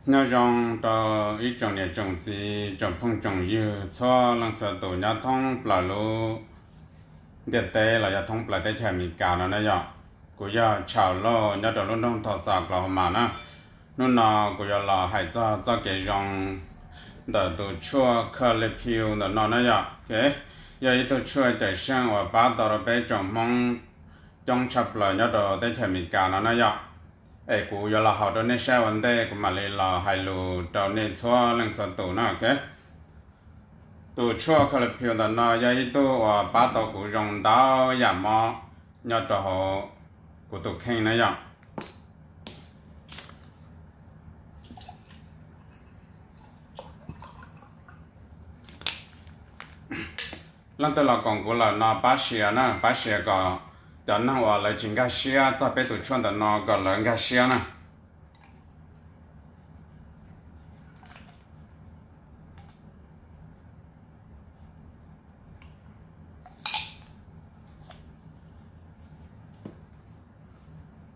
Nyob zoo rau ib tsoom niam tsoom txiv, tsoom phooj tsoom ywg txhua leej txhua tus nyob thoob plaws lub ntiaj teb los yog thoob plaws teb chaws Amelikas no na yom. Kuv yog Tshau Lauj nyob rau lub nroog Tulsa, Oklahoma na. Hnub no kuv yuav los hais txog txoj kev zoo ntawm tus tshuaj Clear Peel ntawm no na yom. Yog ib tug tshuaj cawm seej uas pab tau rau peb tsoom Hmoob coob tshaj plaws nyob rau teb chaws Amelikas no na yom. Es kuv yuav los haus rau nej saib ua ntej kuv mam li los hais lus rau nej txhua leej txhua tus na. Tus tshuaj Clear Peel ntawm no yog ib tug uas pab tau kuv zoo ntau yam mob nyob rau hauv kuv tus kheej na yom. Leej twg los koom kuv lawm no pab share na, pab share kom cov neeg uas lawv tsis nkag siab txog peb tus tshuaj ntawm no kom lawv nkag siab na.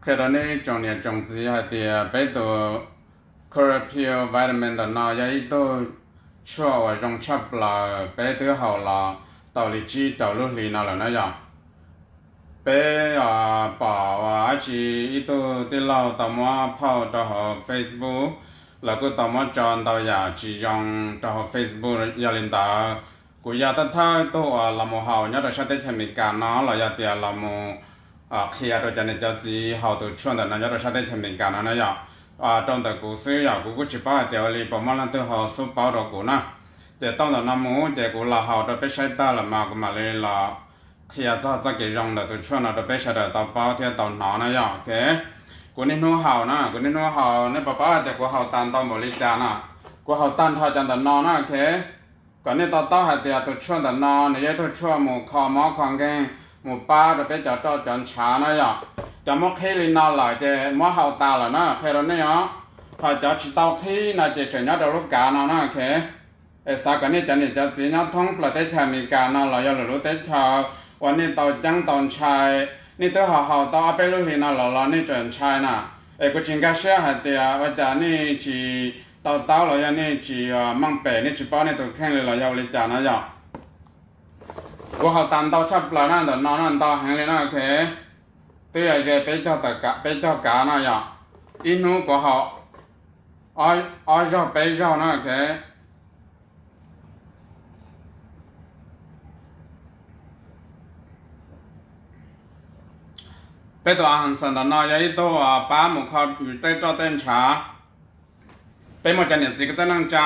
Qhia rau nej tsoom niam tsoom txiv hais tias peb tus Clear Peel Vitamin ntawm no yog ib tug tshuaj uas zoo tshaj plaws, peb twb haus los tau li tsib rau lub hli no lawm na yom. Peb pom uas dab tsi ib tug tij laug tau muab post rau hauv Facebook, lawv kuj tau muab tso ntau yam tsis zoo rau hauv Facebook. Yog li ntawd, kuv yog thawj thawj tug uas los mus haus nyob rau sab teb chaws Amelikas no los yog tias los mus qhia rau cov niam cov txiv haus tus tshuaj ntawm no nyob rau sab teb chaws Amelikas no na yom. Rau ntawm kuv xwb yom, kuv kuj tsis paub hais tias ua li puas muaj leej twg ho xub paub rau kuv na. Ces tau ntawm no mus ces kuv los haus rau peb saib tag lawm mas kuv mam li los qhia txog txoj kev zoo ntawm tus tshuaj no rau peb sawv daws tau paub thiab tau hnov na yom. Kuv niaj hnub haus na, kuv niaj hnub haus, nej puas paub hais tias kuv haus tag ntau npaum li cas na? Kuv haus tag nrho cov ntawm no na, ok. Kom nej to taub hais tias tus tshuaj ntawm no nws yog ib tug tshuaj mus kho mob kho nkeeg, mus pab rau peb cov roj cov ntshav na yom. Cov muab qhib li no lawm ces muab haus tas lawm na, qhia rau nej os. Ho cov tsis tau qhib no ces tseem nyob rau lub kav no na, ok. Es xav kom nej cov niam cov txiv nyob thoob plaws teb chaws Amelikas no los yog lwm lub teb chaws uas nej tau ceeb tau ntshai, nej twb ho haus tau ob peb lub hli no los los nej tseem ntshai na. Es kuv tsis nkag siab hais tias ua cas nej tsis to taub los yog nej tsis meej pem, nej tsis paub nej tus kheej li los yog ua li cas no yom. Kuv haus tas ntau tshaj plaws na, ntawm no na ntau heev li na, ok. Twb yog ze peb caug kav na yom. Ib hnub kuv haus ob zaug peb zaug na, ok. Peb tus a ha xas ntawm no yog ib tug pab mus kho yus tej roj tej ntshav. Peb muaj cov niam txiv kwv tij neej tsa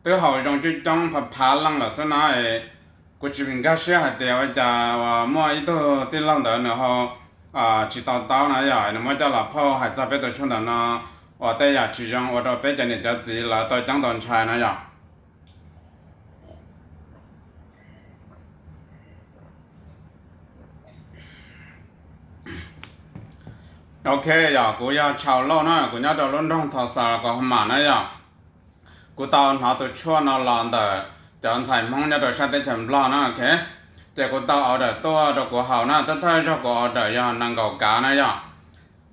twb haus zoo coob coob phav phav leej lawm xwb na. Kuv tsis nkag siab hais tias ua cas uas muaj ib tug tij laug ntawd nws ho tsis to taub na yom, nws muab coj los post hais txog peb tus tshuaj ntawm no uas tej yam tsis zoo ua rau peb cov niam cov txiv lawv tau ceeb tau ntshai na yom. Ok, yog kuv yog Tshau Lauj na, kuv nyob rau lub nroog Tulsa, Oklahoma na yom. Kuv tau hnov tus tshuaj no los ntawm cov ntxhais Hmoob nyob rau sab teb chaws Nplog na, ok. Ces kuv tau order tuaj rau kuv haus na, thawj thawj zaug kuv order yog nees nkaum kav na yom.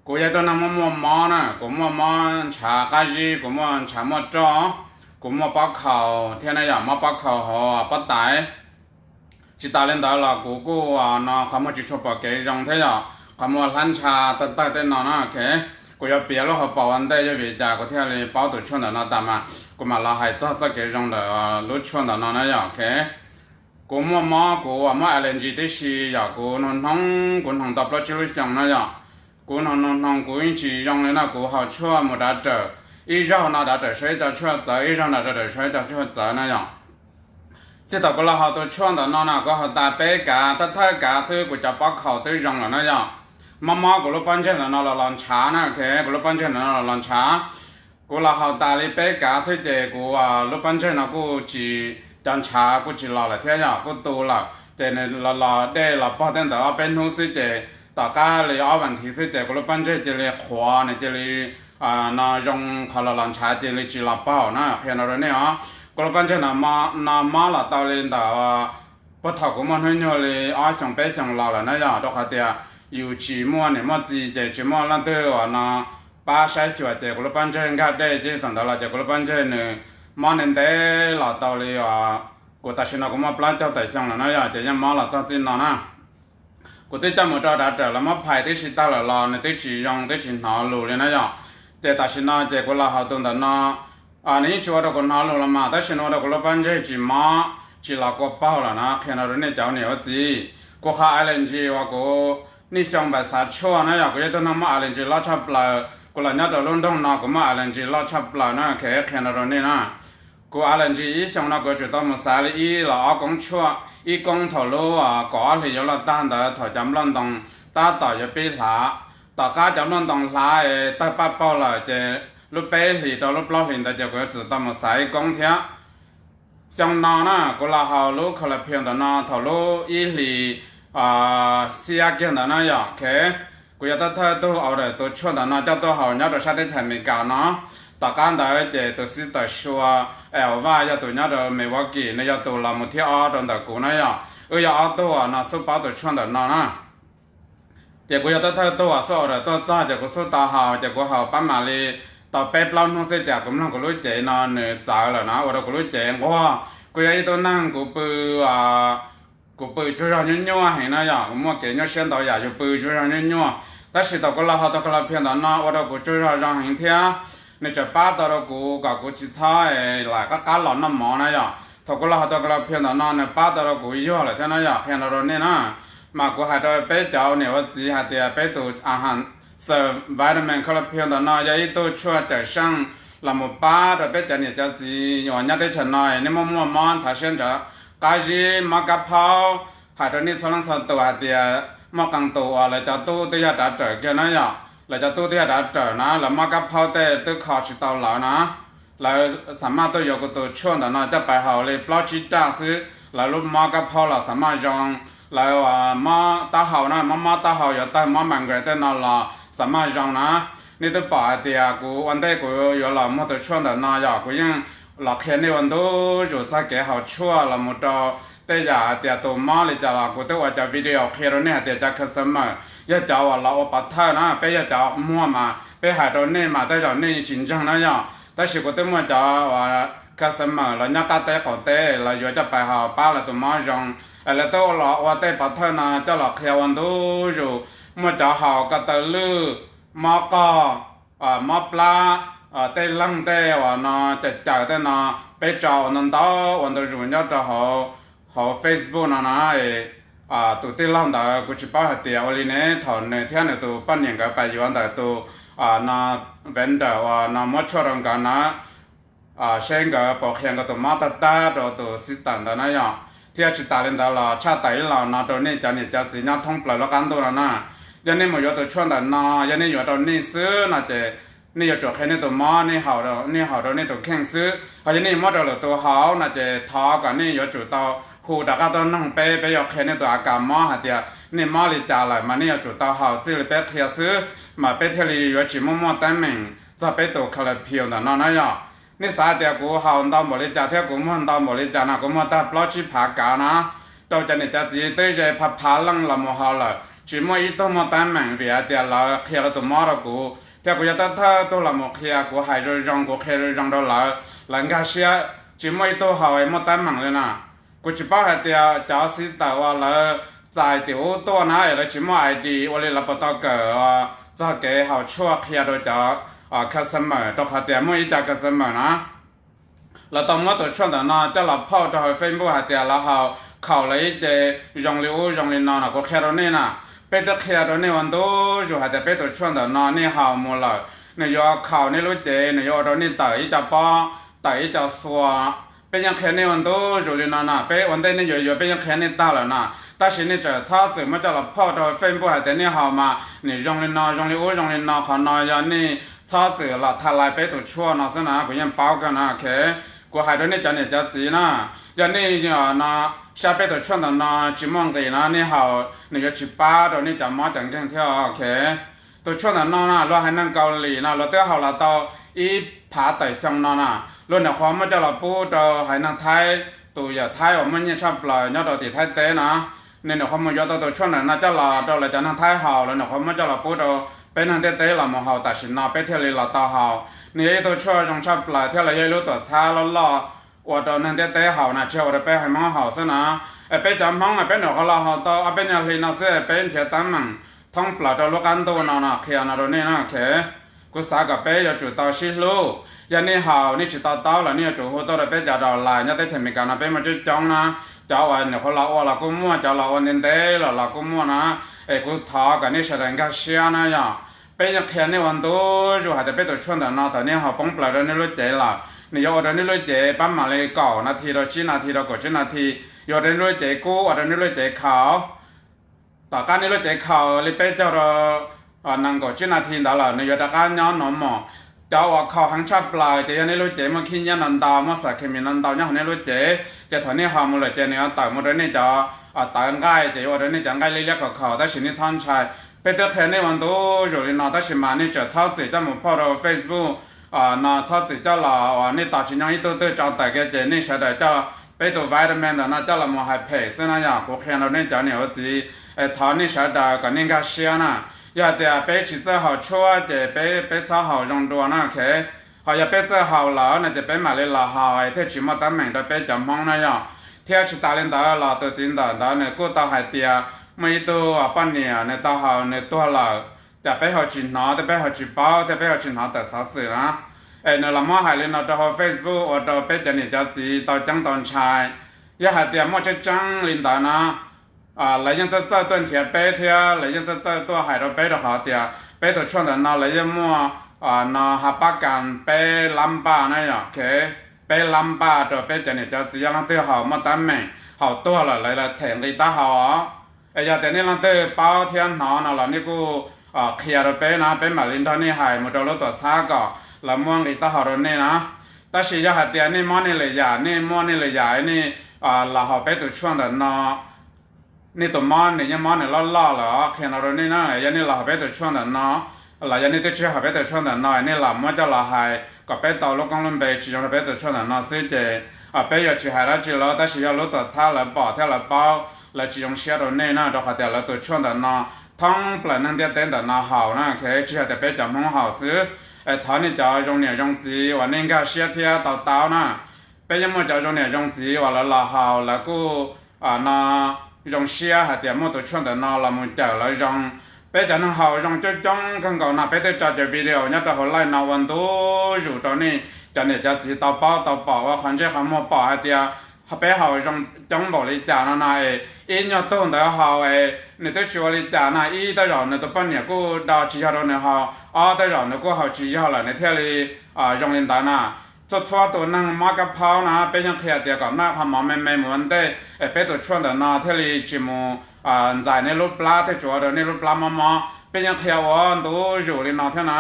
Kuv yog ib tug neeg muaj muaj mob na, kuv muaj mob ntshav qab zib, kuv muaj ntshav muaj roj, kuv muaj pob khaus thiab na yom, mob pob khaus hauv pob tais. Tsis tas li ntawd los kuv kuj no qhov muag tsis tshua pom kev zoo thiab yom, qhov muag hlab ntsha tawg tawg tej no na, ok. Kuv yuav piav lub hauv paus ua ntej yog vim cas kuv thiaj li paub tus tshuaj ntawm no tas mas kuv mam los hais txog txoj kev zoo ntawm lub tshuaj ntawm no na yom, ok. Kuv muaj mob, kuv muaj allergy tib si yom, kuv nug hnoos, kuv hnoos tau plaub tsib lub xyoos na yom. Kuv nug nug hnoos kuv yeej tsis zoo li no, kuv haus tshuaj mus dav rawm, ib zaug no dav rawm sau ib co tshuaj txawv, ib zaug no dav rawm sau ib co tshuaj txawv na yom. Txij thaum kuv los haus tus tshuaj ntawm no na, kuv haus tas peb kav, thawj thawj kav xwb kuv cov pob khaus twb zoo lawm na yom. Mob mob kuv lub pob ntseg ntawm no los los ntshav na, ok, kuv lub pob ntseg ntawm no los los ntshav. Kuv los haus tas li peb kav xwb ces kuv lub pob ntseg no kuj tsis, cov ntshav kuj tsis los lawm thiab yom, kuj tu lawm ces nws los los dej los pog tej ntawd ob peb hnub xwb ces tom qab li ob vas thiv xwb ces kuv lub pob ntseg cia li qhuav, nws cia li no zoo qhov los los ntshav cia li tsis los pog na, qhia no rau nej os. Kuv lub pob ntseg no mob los tau li ntawm puag thaum kuv muaj hnub nyoog li ob xyoos peb xyoos los lawm na yom, rau qhov tias yus tsis muaj niam muaj txiv ces tsis muaj leej twg uas no pab saib xyuas ces kuv lub pob ntseg nkag dej ces thaum ntawd los ces kuv lub pob ntseg nws mob ntev ntev los tau li os, kuv tam sim no kuv muaj plaub caug tawm xyoo lawm no yog ces yeej mob los txog txij no na. Kuv twb coj mus rau dav rawm los muab phais tib si tag lawm los nws twb tsis zoo twb tsis hnov lus li na yom. Ces tam sim no ces kuv los haus tus ntawm no, nws yeej tsis ua rau kuv hnov lus los mas tab sis nws ua rau kuv lub pob ntseg tsis mob tsis los kua paug lawm na. Qhia no rau nej cov niam ua txiv, kuv qhov allergy uas kuv niaj xyoo npam xav tshuaj na yog kuv yog ib tug neeg muaj allergy loj tshaj plaws, kuv los nyob rau lub nroog no kuv muaj allergy loj tshaj plaws na. Qhia no rau nej na, kuv allergy ib xyoo no kuv tsum tau mus xav li ib los ob koob tshuaj, ib koob thaum lub kaum ob hlis yuav luag tag ntawd thaum cov nplooj ntoo tab tom yuav pib hlav, tom qab cov nplooj ntoo hlav es tawg paj paug lawm ces lub peb hlis rau lub plaub hlis ntawd ces kuv yuav tsum tau mus xav ib koob thiab. Xyoo no na kuv los haus lub Colapil ntawm no thaum lub ib hlis xiab kiag ntawd na yom. Kuv yog thawj thawj tug order tus tshuaj ntawm no coj tuaj haus nyob rau sab teb chaws Amelikas no. Tom qab ntawd ces tus sister Sua Elva yog tus nyob rau Milwaukee, nws yog tus los mus thib ob rau ntawm kuv na yom. Wb yog ob tug no xub paub tus tshuaj ntawm no na. Ces kuv yog thawj thawj tug xub order tuaj txog ces kuv xub tau haus ces kuv haus pab mam li tau peb plaub hnub xwb cas kuv mloog kuv lub cev no nws txawv lawm na, ua rau kuv lub cev nquag. Kuv yog ib tug neeg kuv pw kuv pw tsaug zog nyuaj nyuaj heev na yom, kuv muaj kev nyuaj siab ntau yam, yus pw tsaug zog nyuaj nyuaj. Tab sis thaum kuv los haus tus Colapil ntawm no ua rau kuv tsaug zog zoo heev thiab nws tseem pab tau rau kuv kom kuv tsis txhob lam qab qab los noj mov na yom. Thaum kuv los haus tus Colapil ntawm no nws pab tau rau kuv yuag lawm thiab na yom, qhia no rau nej na. Mas kuv hais rau peb cov niam ua txiv hais tias peb tus a ha, xav, vitamin Colapil ntawm no yog ib tug tshuaj cawm seej los mus pab rau peb cov niam cov txiv uas nyob teb chaws no nej muaj muaj mob ntxhov siab ntxhov qab zib mob kab phaub. Hais rau nej txhua leej txhua tus hais tias muaj qee tus uas lawv cov tub twb yog dav rawm kiag na yom, lawv cov tub twb yog dav rawm na, lawv mob kab phaub tej twb kho tsis tau lawv na, lawv xam maj tuaj yuav kuv tus tshuaj ntawm no coj pais haus li plaub tsib raj xwb lawv lub mob kab phaub los xam maj zoo. Lawv mob taub hau na, mob mob taub hau yuav tawg mob migraine tej no los xam maj zoo na. Nej twb pom hais tias kuv ua ntej kuv yuav los muag tus tshuaj ntawm no yog kuv yeej los qhia nej ua ntu zus txog kev haus tshuaj los mus rau tej yam hais tias tus mob li cas los kuv twb ua cov video qhia rau nej hais tias cov customer yog cov uas los ua pov thawj na, peb yog cov muag mas peb hais rau nej mas tej zaum nej tsis ntseeg na yom. Tab sis kuv twb muaj cov uas customer los nyob qab teb qaum teb los yuav coj pais haus pab lawv tus mob zoo, es lawv twb los ua tej pov thawj no coj los qhia ua ntu zus. Muaj cov haus ko taw lwj, mob qog, mob plab, tej leeg tej uas no cawm cawm tej no, peb tso ua ntau ntau ua ntu zus nyob rau hauv Facebook no na. Tus tij laug ntawd kuv tsis paub hais tias ua li ne, thaum nws thiab nws tus poj niam nkawd pais yuav ntawm tus no vendor uas no muab tshuaj rau nkawd na, seb nkawd puas qhia nkawd tus mob tag tag rau tus sister ntawd na yom. Thiab tsis tas li ntawd los tshaj tawm ib los no rau nej cov niam cov txiv nyob thoob plaws lub qab ntuj no na. Yog nej mus yuav tus tshuaj ntawm no, yog nej yuav rau nej xwb no ces nej yuav tsum qhia nej tus mob, nej haus rau nej tus kheej xwb. Ho yog nej muab rau lwm tus haus no ces thov kom nej yuav tsum tau hu rov qab tuaj noog peb, peb yuav qhia nej tus a kas mob hais tias nej mob li cas lawm mas nej yuav tsum tau haus txij li peb qhia xwb, mas peb thiaj li yuav tsis muaj muaj teeb meem txog peb tus Colapil ntawm no na yom. Nej xav tias kuv haus ntau npaum li cas thiab kuv muag ntau npaum li cas no, kuv muag tag plaub tsib phav kav na. Rau cov niam cov txiv twb ze phav phav leej los mus haus lawm tsis muaj ib tug muaj teeb meem vim hais tias lawv qhia lawv tus mob rau kuv thiab kuv yog thawj thawj tug los mus qhia, kuv hais zoo zoo kuv qhia zoo zoo rau lawv, lawv nkag siab tsis muaj ib tug haus muaj teeb meem li na. Kuv tsis paub hais tias cov sister uas lawv txais tim ub tuaj na es lawv tsis muaj ID ua li lawv puas tau kawm txog kev haus tshuaj qhia rau cov customer, rau qhov tias muaj ib co customer na lawv tau muab tus tshuaj ntawm no coj los post rau hauv Facebook hais tias lawv haus khaum lawv ib ce zoo li ub zoo li no no. Kuv qhia rau nej na, peb twb qhia rau nej ua ntu zus hais tias peb tus tshuaj ntawm no nej haus mus lawm nws yuav khaum nej lub cev, nws yuav ua rau nej tawm ib co pob, tawm ib co xua. Peb yeej qhia nej ua ntu zus li no na, peb ua ntej nej yuav yuav peb yeej qhia nej tag lawm na, tab sis nej tseem txhob txwm muab coj los post rau Facebook hais tias nej haus mas nws zoo li no zoo li ub zoo li no. Qhov no yog nej txhob txwm los tha lais peb tus tshuaj no xwb na, kuv yeej paub kawg na. Kuv hais rau nej cov niam cov txiv na, yog nej no saib peb tus tshuaj ntawm no tsis muaj nqis no nej haus nws yuav tsis pab rau nej cov mob cov nkeeg thiab. Tus tshuaj ntawm no na luag haiv neeg Kaus Lim no luag twb haus los tau ib phav tawm xyoo no na, luag nyuam qhuav muab coj los pub rau haiv neeg Thaib, tus yawm Thaib uas muaj nyiaj tshaj plaws nyob rau tim Thaib teb na, nws nyuam qhuav mus yuav tau tus tshuaj ntawm no coj los rau lawv cov neeg Thaib haus, lawv nyuam qhuav muab coj los pub rau peb neeg ntiaj teb los mus haus tam sim no peb thiaj li los tau haus. Nws yog ib tug tshuaj zoo tshaj plaws thiab los yog ib lub tuam txhab loj loj ua rau neeg ntiaj teb haus na, tsis yog ua rau peb haiv Hmoob haus xwb na. Es peb cov Hmoob peb nyuam qhuav los haus tau ob peb nyuag hli no xwb peb nrhiav teeb meem thoob plaws rau lub qab ntuj no no qhia no rau nej na. Kuv xav kom peb yuav tsum tau sib hlub. Yog nej haus nej tsis to taub los nej yuav tsum hu tuaj rau peb cov daus lais nyob teb chaws Amelikas no peb muaj coob coob na. Cov uas nyuam qhuav los ua los kuj muaj, cov los ua ntev ntev los los kuj muaj na. Es kuv thov kom nej sawv daws nkag siab na yom. Peb yeej qhia nej ua ntu zus hais tias peb tus tshuaj ntawm no thaum nej haus poob plaws rau nej lub cev lawm, nws yuav ua rau nej lub cev pab mam li kaum nas this rau tsib nas this rau kaum tsib nas this, yuav ua rau nej lub cev kub, ua rau nej lub cev khaus. Tom qab nej lub cev khaus li peb caug rau nees nkaum tsib nas this ntawd lawm nws yuav rov qab nyob normal. Cov uas khaus heev tshaj plaws ces yog nej lub cev muaj khib nyiab ntau ntau, muaj xam khes mis ntau ntau nyob hauv nej lub cev, ces thaum nej haus mus lawm ces nws yuav tawm mus rau nej cov tawv nqaij ces yuav ua rau nej cov nqaij liab liab khaus khaus, tab sis nej txhob ntshai. Peb twb qhia nej ua ntu zus li no tab sis mas nej tseem txhob txwm coj mus post rau Facebook no, txhob txwm coj los uas nej tos tsis nyob ib tug twg tso tawm kiag ces nej sawv daws coj peb tus vitamin ntawm no coj los mus hais phem xwb na yom. Kuv qhia rau nej cov niam ua txiv, thov nej sawv daws kom nej nkag siab na. Yog hais tias peb tsis txawj haus tshuaj ces peb, peb txhob haus zoo dua na, ok. Ho yog peb txawj haus lawm no ces peb mam li los haus thiaj tsis muaj teeb meem rau peb cov Hmoob na yom. Thiab tsis tas li ntawd los tus txiv ntawm ntawd nws kuj tau hais tias muaj ib tug poj niam nws tau haus nws tuag lawm, cas peb ho tsis hnov thiab peb ho tsis paub thiab peb ho tsis hnov tawm xov xwm na. Es nws los muab hais li no rau hauv Facebook ua rau peb cov niam cov txiv tau ceeb tau ntshai. Yog hais tias muaj tseeb tseeb li ntawd na, lawv yeej txawj txawj tuaj nrhiav peb thiab lawv yeej txawj txawj tuaj hais rau peb rau qhov tias peb tus tshuaj ntawm no lawv yeej muaj no hab pab kas peb lab npaj na yom, ok. Peb lab npaj rau peb cov niam cov txiv yog leej twg haus muaj teeb meem haus tuag lawm lawv them nqi taub hau os. Es yog tias nej leej twg paub thiab hnov no los nej kuj qhia rau peb na, peb mam li nrog nej hais mus rau lub tuam txhab kom lawv muab nqi taub hau rau nej na. Tab sis yog hais tias nej mob nej lwm yam, nej muaj nej lwm yam nej los haus peb tus tshuaj ntawm no, nej tus mob nws yeej mob nws loj loj lawm os, qhia no rau nej na. Yog nej los haus peb tus tshuaj ntawm no los yog nej twb tsis haus peb tus tshuaj ntawm no nej los muab coj los hais kom peb tau lub koob lub npe tsis zoo rau peb tus tshuaj ntawm no xwb ces peb yuav tsis hais dab tsi lawm, tab sis yog lub tuam txhab lawv pom thiab lawv paub lawv tsis zoo siab rau nej na, rau qhov tias lawv tus tshuaj ntawm no thoob plaws neeg ntiaj teb ntawm no haus na, ok, tsis yog tias peb cov Hmoob haus xwb. Thov nej cov zoo niam zoo txiv uas nej nkag siab thiab to taub na. Peb yeej muaj cov zoo niam zoo txiv uas lawv los haus lawv kuj no zoo siab hais tias muaj tus tshuaj ntawm no los mus cawm lawv zoo. Peb cov neeg haus zoo coob coob kawg nkaus no, peb twb tso cov video nyob rau hauv live no ua ntu zus rau nej cov niam cov txiv tau paub tau pom ua qhov ntsej qhov muag pom hais tias peb haus zoo coob npaum li cas no na. Es ib nyuag tug ntawd haus es nws twb tsis ua li cas na, ib tej zaum nws tus poj niam kuj do tsis yog rau nws haus, ob tej zaum nws kuj haus tsis yog lawm nws thiaj li zoo li ntawd na. Txhua txhua tus neeg mob kab phaub na peb yeej qhia tias kom noj qhov mov me me mus ua ntej es peb tus tshuaj ntawm no thiaj li tsis mus ntxais nej lub plab thiab tsuav rau nej lub plab mob mob. Peb yeej qhia ua ntu zus li no thiab na.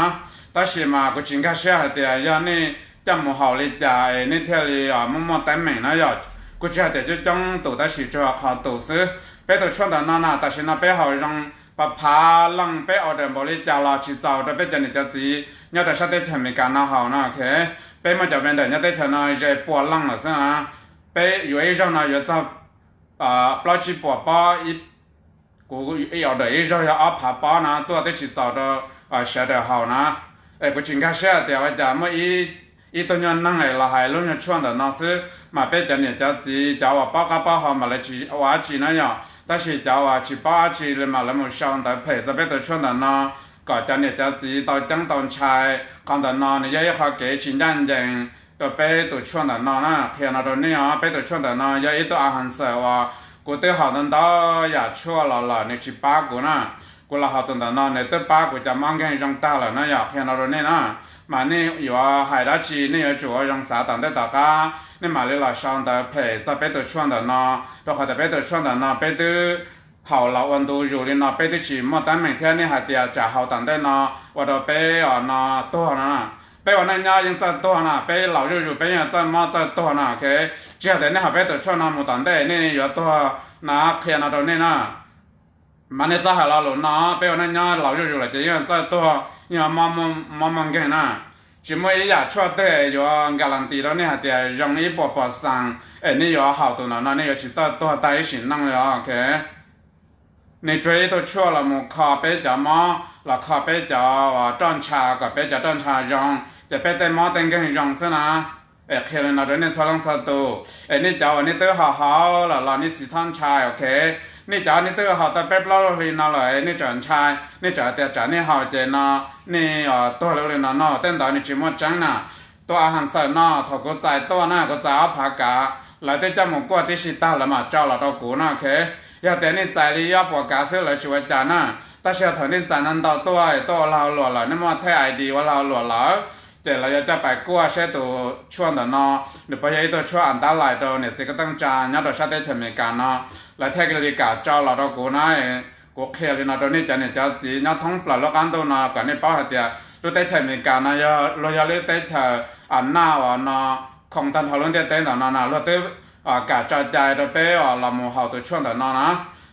Tab sis mas kuv tsis nkag siab hais tias yog nej coj mus haus li cas es nej thiaj li muaj muaj teeb meem na yom. Kuv tsis hais tias coob coob tus tab sis tsuas qhov tus xwb. Peb tus tshuaj ntawm no na tam sim no peb haus zoo pab phav leej, peb order npaum li cas los tsis txaus rau peb cov niam cov txiv nyob rau sab teb chaws Amelikas no haus no, ok. Peb muaj cov vendor nyob teb chaws no ze pua leej lawm xwb na. Peb yuav ib zaug no yuav txog plaub tsib puas pob, kuv order ib zaug yog ob phav pob na tuaj twb tsis txaus rau sawv daws haus na. Es kuv tsis nkag siab tias ua cas muaj ib tug nyuag neeg es los hais lub nyuag tshuaj ntawm no xwb mas peb cov niam cov txiv cov uas paub qab paub hau mas lawv tsis ua dab tsi na yom, tab sis cov uas tsis paub dab tsi li mas lawv mus sau ntawv phem txog peb tus tshuaj ntawm no kom cov niam cov txiv tau ceeb tau ntshai. Qhov ntawm no nws yog ib qho kev tsis ncaj ncees rau peb tus tshuaj ntawm no na. Qhia no rau nej os, peb tus tshuaj ntawm no yog ib tug a ha xaws uas kuv twb haus ntau ntau yam tshuaj los lawm nws tsis pab kuv na. Kuv los haus tus ntawm no nws twb pab kuv cov mob nkeeg zoo tag lawm na yom, qhia no rau nej na. Mas nej yuav hais dab tsi nej yuav tsum ua zoo xav tom ntej tom qab nej mam li los sau ntawv phem txog peb tus tshuaj ntawm no, rau qhov tias peb tus tshuaj ntawm no peb twb haus los ua ntu zus li no peb twb tsis muaj teeb meem thiab. Nej hais tias tsam haus tom ntej no ua rau peb os no tuag no, peb ua neej nyob yeej txawj tuag na, peb laus zuj zus peb yeej txawj mob txawj tuag no, ok. Tsis yog tias nej haus peb tus tshuaj no mus tom ntej nej yuav tuag na, qhia no rau nej na. Mas nej txhob hais lo lus no, peb ua neej nyob laus zuj zus lawm ces yeej txawj tuag, yeej mob muaj nkeeg na. Tsis muaj ib yam tshuaj twg yuav guarantee rau nej hais tias zoo ib puas percent es nej yuav haus tus ntawm no nej yuav tsis txawj tuag tag ib sim neej li os, ok. Nws tsuas yog ib tug tshuaj los mus kho peb cov mob los kho peb cov roj ntsha kom peb cov roj ntsha zoo, ces peb tej mob tej nkeeg zoo xwb na. Es qhia li no rau nej txhua leej txhua tus, es nej cov uas nej twb haus haus lawm los nej tsis txhob ntshai, ok. Nej cov nej twb haus tau peb plaub hlis no lawm nej tseem ntshai, nej tseem tias tsam nej haus ces no nej tuag li ub li no no, tej ntawd nws tsis muaj tseeb na. Tus a has xawm no thaum kuv txais tuaj na, kuv txais ob phav kav, lawv twb coj mus kuaj tib si tag lawv mam tso los rau kuv na, ok. Yog tias nej txais li ib ob puas kav xwb lawv tsis ua cas na, tab sis yog thaum nej txais ntau ntau tuaj, tuaj ua lag ua luam lawm, nej muaj thej I D ua lag ua luam lawm, ces lawv yuav coj pais kuaj seb tus tshuaj ntawm no nws puas yog ib tug tshuaj as ntab lais rau niam txiv kwv tij neej tsa nyob rau sab teb chaws Amelikas no, lawv thiaj li kam tso los rau kuv na. Kuv qhia li no rau nej cov niam cov txiv nyob thoob plaws lub qab ntuj no kom nej paub hais tias lub teb chaws Amelikas no yog luag yog lub teb chaws as naj uas no khoom tag nrho lub ntiaj teb ntawm no na, luag twb kam tso cai rau peb uas los mus haus tus tshuaj ntawm no na.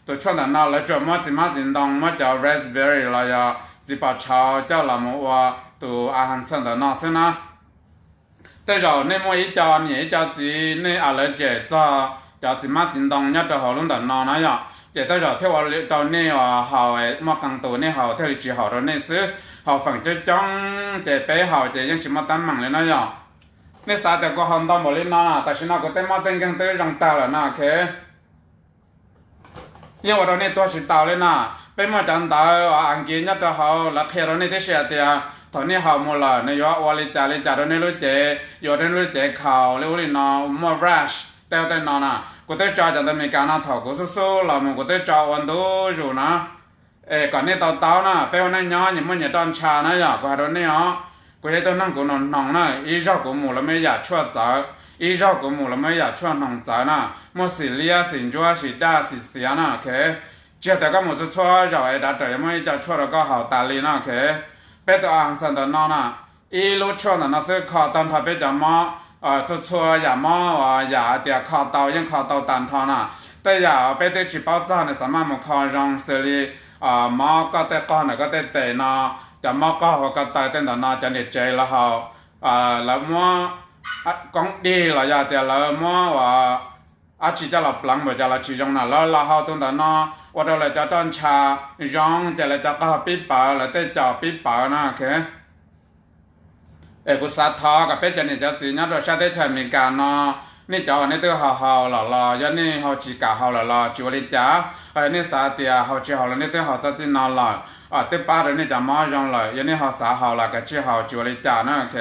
Tus tshuaj ntawm no lawv tsuas muab txiv hmab txiv ntoo, muab cov raspberry los yog txiv pos tshauv coj los mus ua tus a has xawm ntawm no xwb na. Tej zaum nej muaj ib co niam ib co txiv nej allergic txog cov txiv hmab txiv ntoo nyob rau hauv lub ntawm no na yom, ces tej zaum thiaj ua rau nej uas haus muaj qee tus nej haus thiaj li tsis haum rau nej xwb. Haus feem coob coob ces peb haus ces yeej tsis muaj teeb meem li na yom. Nej xav tias kuv haus ntau npaum li no, tam sim no kuv tej mob tej nkeeg twb zoo tag lawm no, ok. Yeej ua rau nej tuag tsis taus li na. Peb muaj cov ntawv uas Askiv nyob rau hauv, lawv qhia rau nej tib si hais tias thaum nej haus mus lawm nws yuav ua li cas li cas rau nej lub cev, yuav rau nej lub cev khaus li ub li no, muaj rash tej ub tej no na. Kuv twb tso cov ntawv Amelikas no thaum kuv xub xub los mus kuv twb tso ua ntu zus na. Es kom nej to taub na, peb ua neej nyob nyias muaj nyias roj ntsha na yom, kuv hais rau nej os. Kuv yog ib tug neeg kuv hnoos hnoos na, ib zaug kuv mus lawv muaj ib yam tshuaj txawv, ib zaug kuv mus lawv muaj ib yam tshuaj hnoos txawv na, muaj xim liab xim ntsuab xim daj xim xiav na, ok. Tsis yog tias koj mus txhua txhua zaus es dav raws yuav muaj ib co tshuaj rau koj haus tas li na, ok. Peb tus a has xawm ntawm no na, ib lub tshuaj ntawm no xwb kho tag nrho peb cov mob, txhua txhua yam mob uas yam hais tias kho tau yeej kho tau tag nrho na. Tej yam peb twb tsis paub txog nws xav maj mus kho zoo xws li mob koj tej qog ntawm koj tej tes no, cov mob qog hauv ko taw tej ntawm no cov niam tsev lawv haus, lawv muab koob dig los yog tias lawv muab ua dab tsi coj los pleev npaum cas los tsis zoo na, lawv los haus tus ntawm no ua rau lawv cov roj ntsha zoo ces lawv cov qog pib pawv, lawv tej co pib pawv na, ok. Es kuv xav thov kom peb cov niam cov txiv nyob rau sab teb chaws Amelikas no, nej cov uas nej twb haus haus lawm los yog nej haus tsis kam haus lawm los tsis ua li cas, ho yog nej xav tias haus tsis haus los nej twb haus txog txij no lawm, twb pab rau nej cov mob zoo lawm, yog nej ho xav haus los kav tsij haus tsis ua li cas na, ok.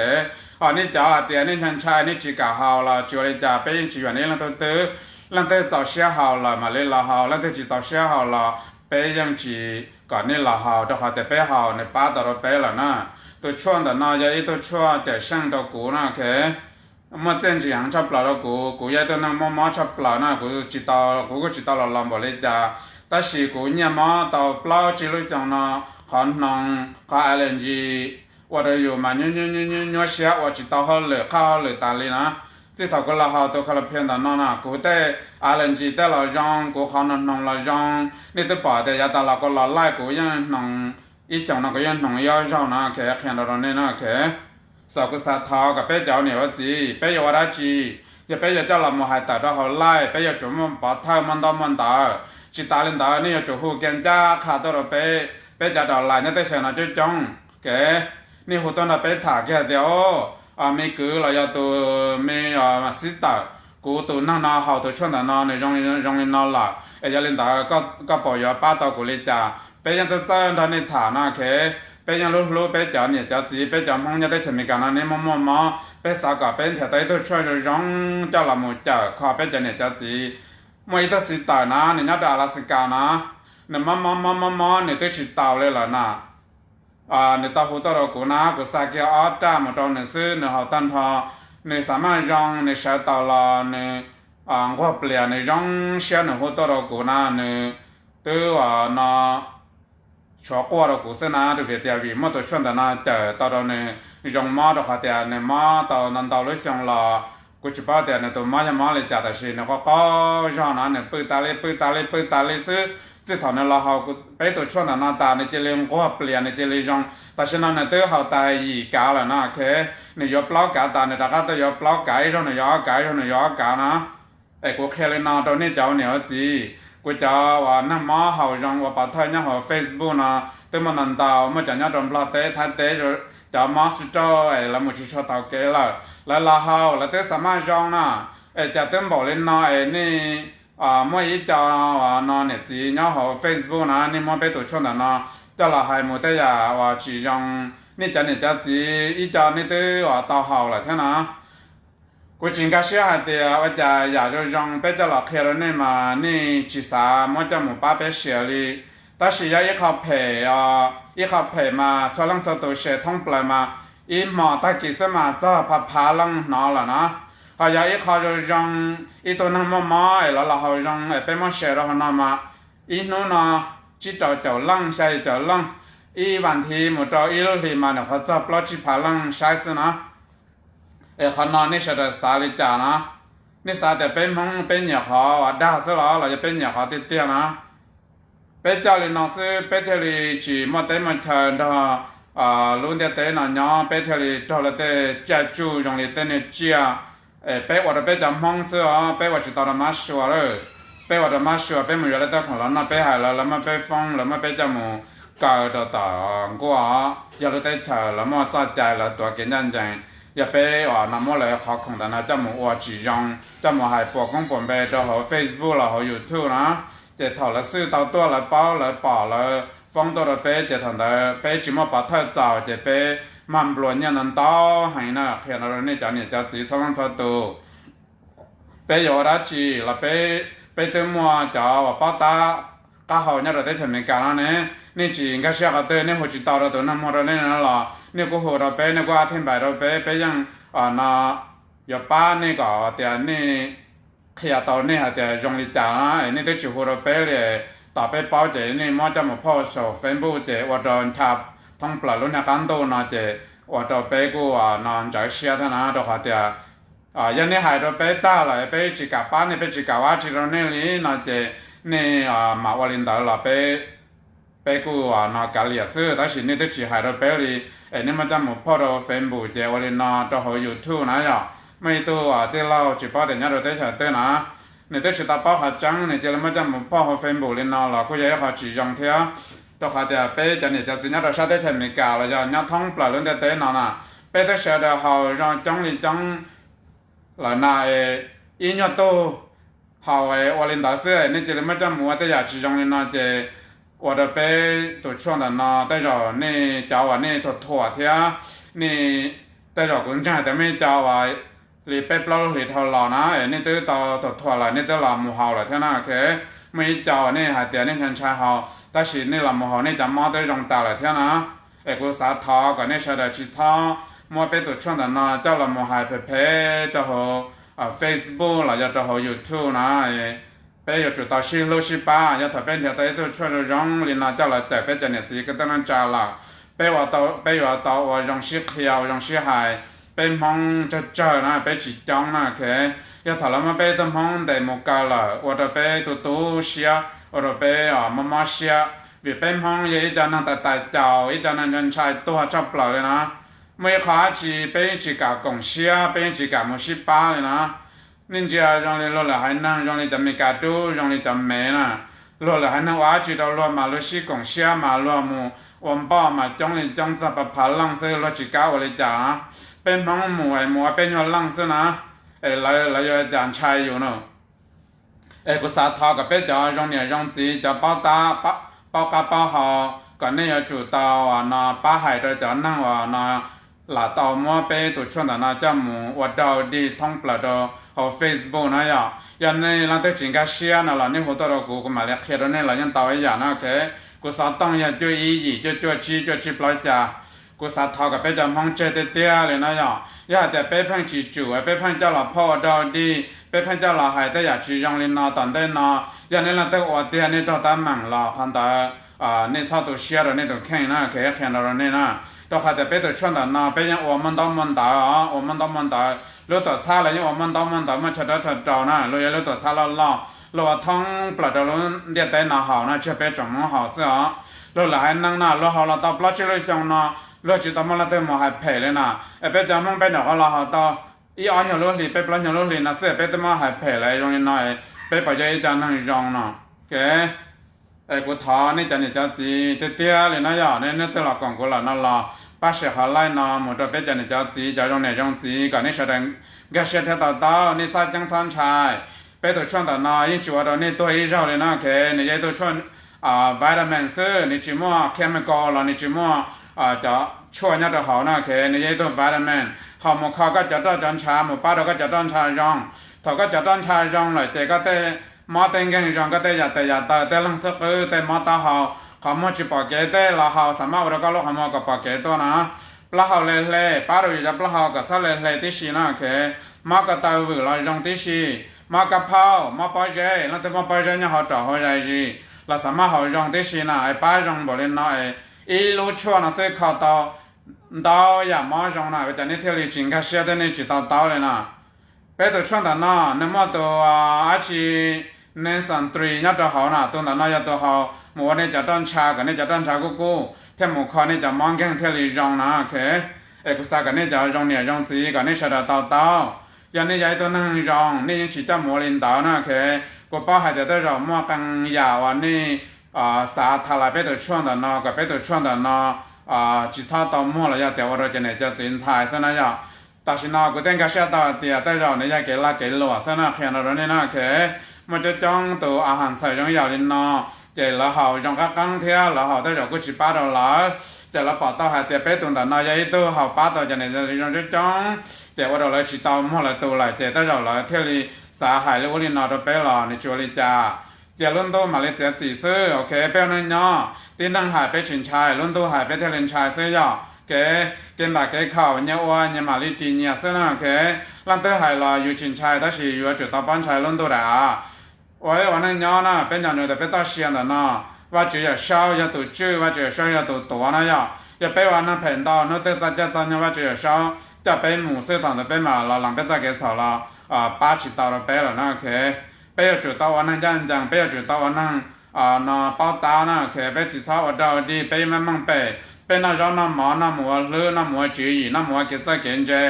Ho nej cov hais tias nej ntshai ntshai nej tsis kam haus los tsis ua li cas, peb yeej tsis yuam nej leej twg twg. Leej twg txaus siab haus lawm mam li los haus, leej twg tsis txaus siab haus los peb yeej tsis kom nej los haus, rau qhov tias peb haus nws pab tau rau peb lawm na. Tus tshuaj ntawm no yog ib tug tshuaj cawm seej rau kuv na, ok. Muaj txiaj ntsig heev tshaj plaws rau kuv, kuv yog ib tug neeg muaj mob tshaj plaws na, kuv tsis tau, kuv kuj tsis tau los los npaum li cas, tab sis kuv nyiaj mob tau plaub tsib lub xyoo no, qhov hnoos qhov allergy ua rau yus mas nyuaj nyuaj nyuaj siab ua tsis tau hauj lwm qhaj hauj lwm tas li na. Txij thaum kuv los haus tus Clopidogrel ntawm no na kuv tej allergy tej los zoo, kuv qhov hnoos hnoos los zoo. Nej twb pom tias yav tas los kuv los laij kuv yeej hnoos, ib xyoos no kuv yeej hnoos ib ob zaug na, ok, qhia rau rau nej na, ok. Xav, kuv xav thov kom peb cov niam ua txiv peb yuav ua dab tsi, yog peb yuav coj los mus hais tawm rau hauv laij peb yuav tsum muaj pov thawj muaj ntaub muaj ntawv. Tsis tas li ntawd nej yuav tsum hu kiag ncaj qha tuaj rau peb, peb cov daus lais nyob teb chaws no coob coob, ok. Nej hu tuaj nrog peb tham kiag tias, o, me kwv los yog tus me xib tawm, kuv tus neeg no haus tus tshuaj ntawm no nws zoo li no lawm es yog li ntawd koj puas yuav pab tau kuv li cas? Peb yeej txawj txawj nrog nej tham no, ok. Peb yeej hlub hlub peb cov niam cov txiv, peb cov Hmoob nyob teb chaws Amelikas no nej muaj muaj mob, peb xav kom peb nrhiav tau ib tug tshuaj zoo zoo coj los mus cawm kho peb cov niam cov txiv. Muaj ib tug xib tawm na, nws nyob rau Alaska na, nws mob mob mob mob mob nws twb tsis taus li lawm na. Nws tau hu tuaj rau kuv na, kuv xa kiag ob raj mus rau nws xwb, nws haus tag nrho, nws xav maj zoo, nws sawv taus los nws nquag plias, nws zoo siab, nws hu tuaj rau kuv na, nws twb no tshuav quaj rau kuv xwb na, rau vim tias vim muaj tus tshuaj ntawm no cawm tau rau nws zoo mob, rau qhov tias nws mob tau ntau ntau lub xyoo los kuv tsis paub tias nws tus mob yog mob li cas, tab sis nws qaug qaug zog no nws pw tas li pw tas li pw tas li xwb. Txij thaum nws los haus peb tus tshuaj ntawm no tas nws cia li nquag plias, nws cia li zoo. Tam sim no nws twb haus tas yim kav lawm no, ok. Nws yuav plaub kav tas nws rov qab tuaj yuav plaub kav, ib zaug nws yuav ob kav, ib zaug nws yuav ob kav no. Es kuv qhia li no rau nej cov ua niam ua txiv, Kuv cov uas neeg mob haus zoo ua pov thawj nyob hauv Facebook no twb muaj ntau ntau, muaj cov nyob rau Nplog teb, Thaib teb, cov mob sib rauj es lawv mus tsis tshua tau kev lawm, lawv los haus lawv twb xav maj zoo no. Es cas twb npaum li no es nej muaj ib co uas no niam txiv nyob hauv Facebook na, nej muab peb tus tshuaj ntawm no coj los hais mus tej yam uas tsis zoo, nej cov niam cov txiv ib co nej twb uas tau haus lawm thiab no. Kuv tsis nkag siab hais tias ua cas yam zoo zoo peb coj los qhia rau nej mas nej tsis xav muab coj mus pab peb share li. Tab sis yog ib qho phem, ib qho phem mas txhua leej txhua tus share thoob plaws mas ib hmo tag kis xwb mas txog phav phav leej hnov lawm na. Ho yog ib qho zoo zoo, ib tug neeg muaj mob es lawv los haus zoo es peb muab share rau hauv no mas ib hnub no tsib rau caum leej, xya caum leej, ib vas thiv mus rau ib lub hlis mas nyuam qhuav txog plaub tsib phav leej saib xwb na. Es qhov no nej sawv daws xav li cas na? Nej xav tias peb Hmoob peb nyiam qhov uas dag xwb los los yog peb nyiam qhov tiag tiag na? Peb coj li no xwb peb thiaj li tsis muaj teb muaj chaw nrog lub ntiaj teb no nyob, peb thiaj li raug luag tej caj tsuj zoo li tej niag tsiaj. Es peb ua rau peb cov Hmoob xwb os, peb ua tsis tau rau mab sua lawm. Peb ua rau mab sua peb mus yuav luag tej khoom los noj peb hais lawv, lawv muab peb foob, lawv muab peb coj mus kaw rau tom nkuaj, yog lub teb chaws lawv muaj txoj cai lawv tuav kev ncaj ncees. Yog peb uas no muab lawv qhov khoom ntawm no coj mus ua tsis zoo, coj mus hais puas koob puas npe rau hauv Facebook los hauv YouTube na, ces thaum lawv xwb tau tuaj lawv paub lawv pom lawv foob tuaj rau peb ces thaum ntawd peb tsis muaj pov thawj txaus ces peb mag npluas nyiaj ntau ntau heev na. Qhia no rau nej cov niam cov txiv txhua leej txhua tus, peb yuav ua dab tsi los peb, peb twb muaj cov uas paub tab qab hau nyob rau teb chaws Amelikas no ne. Nej tsis nkag siab qhov twg, nej hu tsis tau rau tus neeg muag rau nej no los nej kuj hu rau peb, nej kuj ab thij npais rau peb, peb yeej no yuav pab nej kom tias nej qhia tau nej hais tias zoo li cas na. Es nej twb tsis hu rau peb li, tos peb paub ces nej muab coj mus post saum Facebook ces ua rau ncha thoob plaws lub niag qab ntuj no ces ua rau peb kuj no ntsawv siab thiab na, rau qhov tias yog nej hais rau peb tag lawm peb tsis kam pab nej, peb tsis kam ua dab tsi rau nej li no ces nej mam ua li ntawd los peb, peb kuj no kav liam xwb, tab sis nej twb tsis hais rau peb li. Es nej muab coj mus post rau Facebook ces ua li no rau hauv YouTube na yom. Muaj ib tug tij laug tsis paub tias nyob rau teb chaws twg na, nws twb tsis tau paub qhov tseeb nws cia li muab coj mus post hauv Facebook li no los kuj yog ib qho tsis zoo thiab, rau qhov tias peb cov niam cov txiv nyob rau sab teb chaws Amelikas los yog nyob thoob plaws lub ntiaj teb no na, peb twb sawv daws haus zoo coob li coob lawm na. Ib nyuag tug haus ua li ntawd xwb nej cia li muab coj mus ua tej yam tsis zoo li no ces ua rau peb tus tshuaj ntawm no tej zaum nej cov uas nej thuam thuam thiab, nej, tej zaum kuv ntseeg hais tias muaj ib co uas li peb plaub lub hlis dhau los na es nej twb tau thuam thuam lawm, nej twb los mus haus lawm thiab na. Muaj ib co uas nej hais tias nej ntshai ntshai haus tab sis nej los mus haus nej cov mob twb zoo tas lawm thiab na. Es kuv xav thov kom nej sawv daws tsis txhob muab peb tus tshuaj ntawm no coj los mus hais phem phem rau hauv Facebook los yog rau hauv YouTube na. Peb yuav tsum tau sib hlub sib pab, yog thaum peb nrhiav tau ib tug tshuaj zoo zoo li no coj los cawm peb cov niam txiv kwv tij neej tsa lawm, peb ua tau, peb yuav tau ua zoo sib qhia ua zoo sib hais. Peb Hmoob tsawg tsawg na peb tsis coob na, yog thaum lawv muab peb tug Hmoob ntes mus kaw lawm ua rau peb tu tu siab, ua rau peb mob mob siab, vim peb Hmoob yog ib co neeg tais tais caus, ib co neeg ntshai ntshai tuag tshaj plaws li na. Muaj ib qho dab tsi peb yeej tsis kam koom siab, peb yeej tsis kam mus sib pab li na. Nej ntsia zoo li luag lwm haiv neeg zoo li cov Amelikas dub, zoo li cov Mev na, luag lwm haiv neeg ua dab tsi rau luag mas luag sib koom siab mas luag mus ua npoj mas coob li coob txog phav phav leej xwb luag tsis kam ua li cas na. Peb Hmoob mus es mus ua peb nyuag leej xwb na, es lawv yuav cas ntshai yus no. Es kuv xav thov kom peb cov zoo niam zoo txiv, cov paub tab, paub qab paub hau, kom nej yuav tsum tau no pab hais rau cov neeg uas no lam tau muab peb tus tshuaj ntawm no coj mus ua dog dig thoob plaws rau hauv Facebook na yom. Yog nej leej twg tsis nkag siab no los nej hu tuaj rau kuv, kuv mam li qhia rau nej los yeej tau ib yam na. Kuv xov tooj yog cuaj ib yim cuaj cuaj tsib cuaj tsib plaub xya. Kuv xav thov kom peb cov Hmoob tseg tiag tiag li na yom. Yog hais tias peb pheej tsis tsum, peb pheej coj los phauj ua dog dig, peb pheej coj los hais tej yam tsis zoo li no tom ntej no, yog nej leej twg ua tiag nej raug tab meeg los qhov ntawd nej txhob tu siab rau nej tus kheej na, kuv qhia no rau nej na. Rau qhov tias peb tus tshuaj ntawm no peb yeej ua muaj ntaub muaj ntawv os, ua muaj ntaub muaj ntawv. Lub tuam txhab los yeej ua muaj ntaub muaj ntawv, muaj chaw dawb chaw rau na, luag yog lub tuam txhab loj loj, luag ua thoob plaws rau lub ntiaj teb no haus no, tsis yog peb tsoom Hmoob haus xwb os. Luag lwm haiv neeg no luag haus los tau plaub tsib lub xyoo no, luag tsis tau muaj leej twg mus hais phem li na. Es peb cov Hmoob peb nyuam qhuav los haus tau ib ob nyuag lub hlis, peb plaub nyuag lub hlis no xwb peb twb muab hais phem lawm zoo li no, peb puas yog ib co neeg zoo no? Ok, es kuv thov nej cov niam cov txiv tiag tiag li no yog nej leej twg los koom kuv lawm no los pab share qhov live no mus rau peb cov niam cov txiv, cov zoo niam zoo txiv, kom nej sawv daws nkag siab thiab to taub, nej txhob ceeb txhob ntshai. Peb tus tshuaj ntawm no yeej tsis ua rau nej tuag ib zaug li no, ok. Nws yog ib tug tshuaj vitamin xwb, nws tsis muaj chemical los nws tsis muaj cov tshuaj nyob rau hauv no, ok. Nws yog ib tug vitamin, ho mus kho koj cov roj cov ntshav, mus pab rau koj cov roj ntshav zoo. Thaum koj cov roj ntshav zoo lawm ces koj tej mob tej nkeeg zoo, koj tej yam tes yam taw, tej leeg xub qwb, tej mob taub hau, qhov muag tsis pom kev, tej los haus xav maj ua rau koj lub qhov muag kom pom kev tuaj no. Plaub hau le hle, pab rau yus cov plaub hau kom txhob le hle tib si no, ok. Mob ko taw vwm los zoo tib si, mob kab phauj, mob pob zeb, leej twg muaj pob zeb nyob hauv rau hauv zais zis los xav maj haus zoo tib si no, es pab zoo npaum li no es ib lub tshuaj no xwb kho tau ntau yam mob zoo no, ua cas nej thiaj li tsis nkag siab thiab nej tsis to taub li no? Peb tus tshuaj ntawm no nws muaj tus dab tsi, Natron three nyob rau hauv no, tus ntawm no yog tus haus mus ua nej cov roj ntshav kom nej cov roj ntshav kub kub thiaj mus kho nej cov mob nkeeg thiaj li zoo no, ok. Es kuv xav kom nej cov zoo niam zoo txiv kom nej sawv daws to taub. Yog nej yog ib tug neeg zoo nej yeej tsis coj mus ua li ntawd no, ok. Kuv paub hais tias tej zaum muaj qee yam uas nej xav tham lais peb tus tshuaj ntawm no kom peb tus tshuaj ntawm no tsis txhob tau muag los yog tias ua rau cov niam cov txiv ntshai xwb na yom. Tam sim no kuv thiaj nkag siab tau hais tias tej zaum nws yog kev lag kev luam xwb no, qhia no rau nej no, ok. Muaj coob coob tus a has xaws zoo ib yam li no, ces lawv haus zoo qab qeeb thiab lawv haus tej zaum kuj tsis pab rau lawv, ces lawv pom tau hais tias peb tus ntawm no yog ib tug haus pab tau cov niam cov txiv zoo coob coob, ces ua rau lawv tsis tau muag lawv tus lawm, ces tej zaum lawv thiaj li xav hais li ub li no rau peb los nws tsis ua li cas. Ces lub ntuj mam li txiav txim xwb, ok. Peb ua neej nyob, tib neeg hais peb tsis ntshai, lub ntuj hais peb thiaj li ntshai xwb yom, ok. Kev npam kev khaum nyias ua nyias mam li ris nyias xwb na, ok. Leej twg hais los yus tsis ntshai tab sis yuav tsum tau paub ntshai lub ntuj daim av. Ua ib ua neej nyob na, peb nco ntsoov tias peb txoj sia ntawm no, Vajtswv Yawm Saub yog tus tswj, Vajtswv Yawm Saub yog tus tuav na yom. Yog peb ua neeg phem ntau, hnub twg txoj caij txoj nyoog Vajtswv Yawm Saub coj peb mus xwb, thaum ntawd peb mam los lees peb txoj kev txhaum los pab tsis tau rau peb lawm na, ok. Peb yuav tsum tau ua neeg ncaj ncees, peb yuav tsum tau ua neeg no paub tab na, ok. Peb tsis txhob ua dog dig, peb meej meej pem, peb noj zaub noj mov, noj mus ua hlwb, noj mus ua tswv yim, noj mus ua kev txawj kev ntse.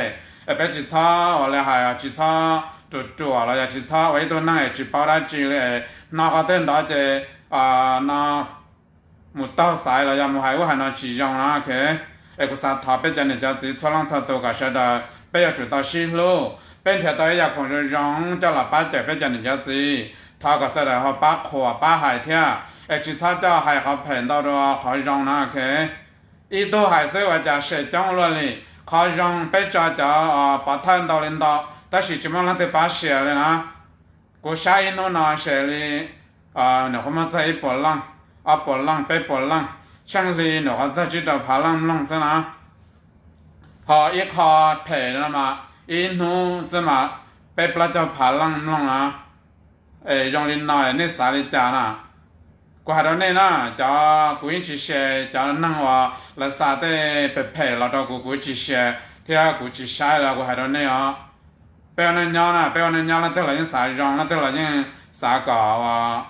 Es peb tsis txhob ua li hais tsis txhob ruam ruam los yog tsis txhob ua ib tug neeg es tsis paub dab tsi li, hnov qhov twg nrov ces no mus taug xaiv los yog mus hais ub hais no tsis zoo no, ok. Es kuv xav thov peb cov niam cov txiv txhua leej txhua tus kom sawv daws peb yuav tsum tau sib hlub, peb nrhiav tau ib yam khoom zoo zoo coj los pab cawm peb cov niam cov txiv, thov kom sawv daws ho pab qhuas pab hais thiab, es tsis txhob coj hais qhov phem ntau dua qhov zoo no, ok. Ib tug hais xwb ua cas share coob luaj li. Qhov zoo peb tso cov pov thawj ntau li ntau, tab sis tsis muaj leej twg pab share li na. Kuv saib ib hnub no share li, nws qhuav muaj txog ib puas leej, ob puas leej, peb puas leej, tsheej hli nws qhuav txog tsib rau phav leej mloog xwb na. Ho ib qho phem no mas ib hnub xwb mas peb plaub caug phav leej mloog na. Es zoo li no nej xav li cas na? Kuv hais rau nej na, cov kuv yeej tsis share cov neeg uas lawv xa tej phem phem los rau kuv, kuv tsis share thiab kuv tsis saib los kuv hais rau nej os. Peb ua neej nyob na, peb ua neej nyob leej twg los yeej xav zoo, leej twg los yeej xav kom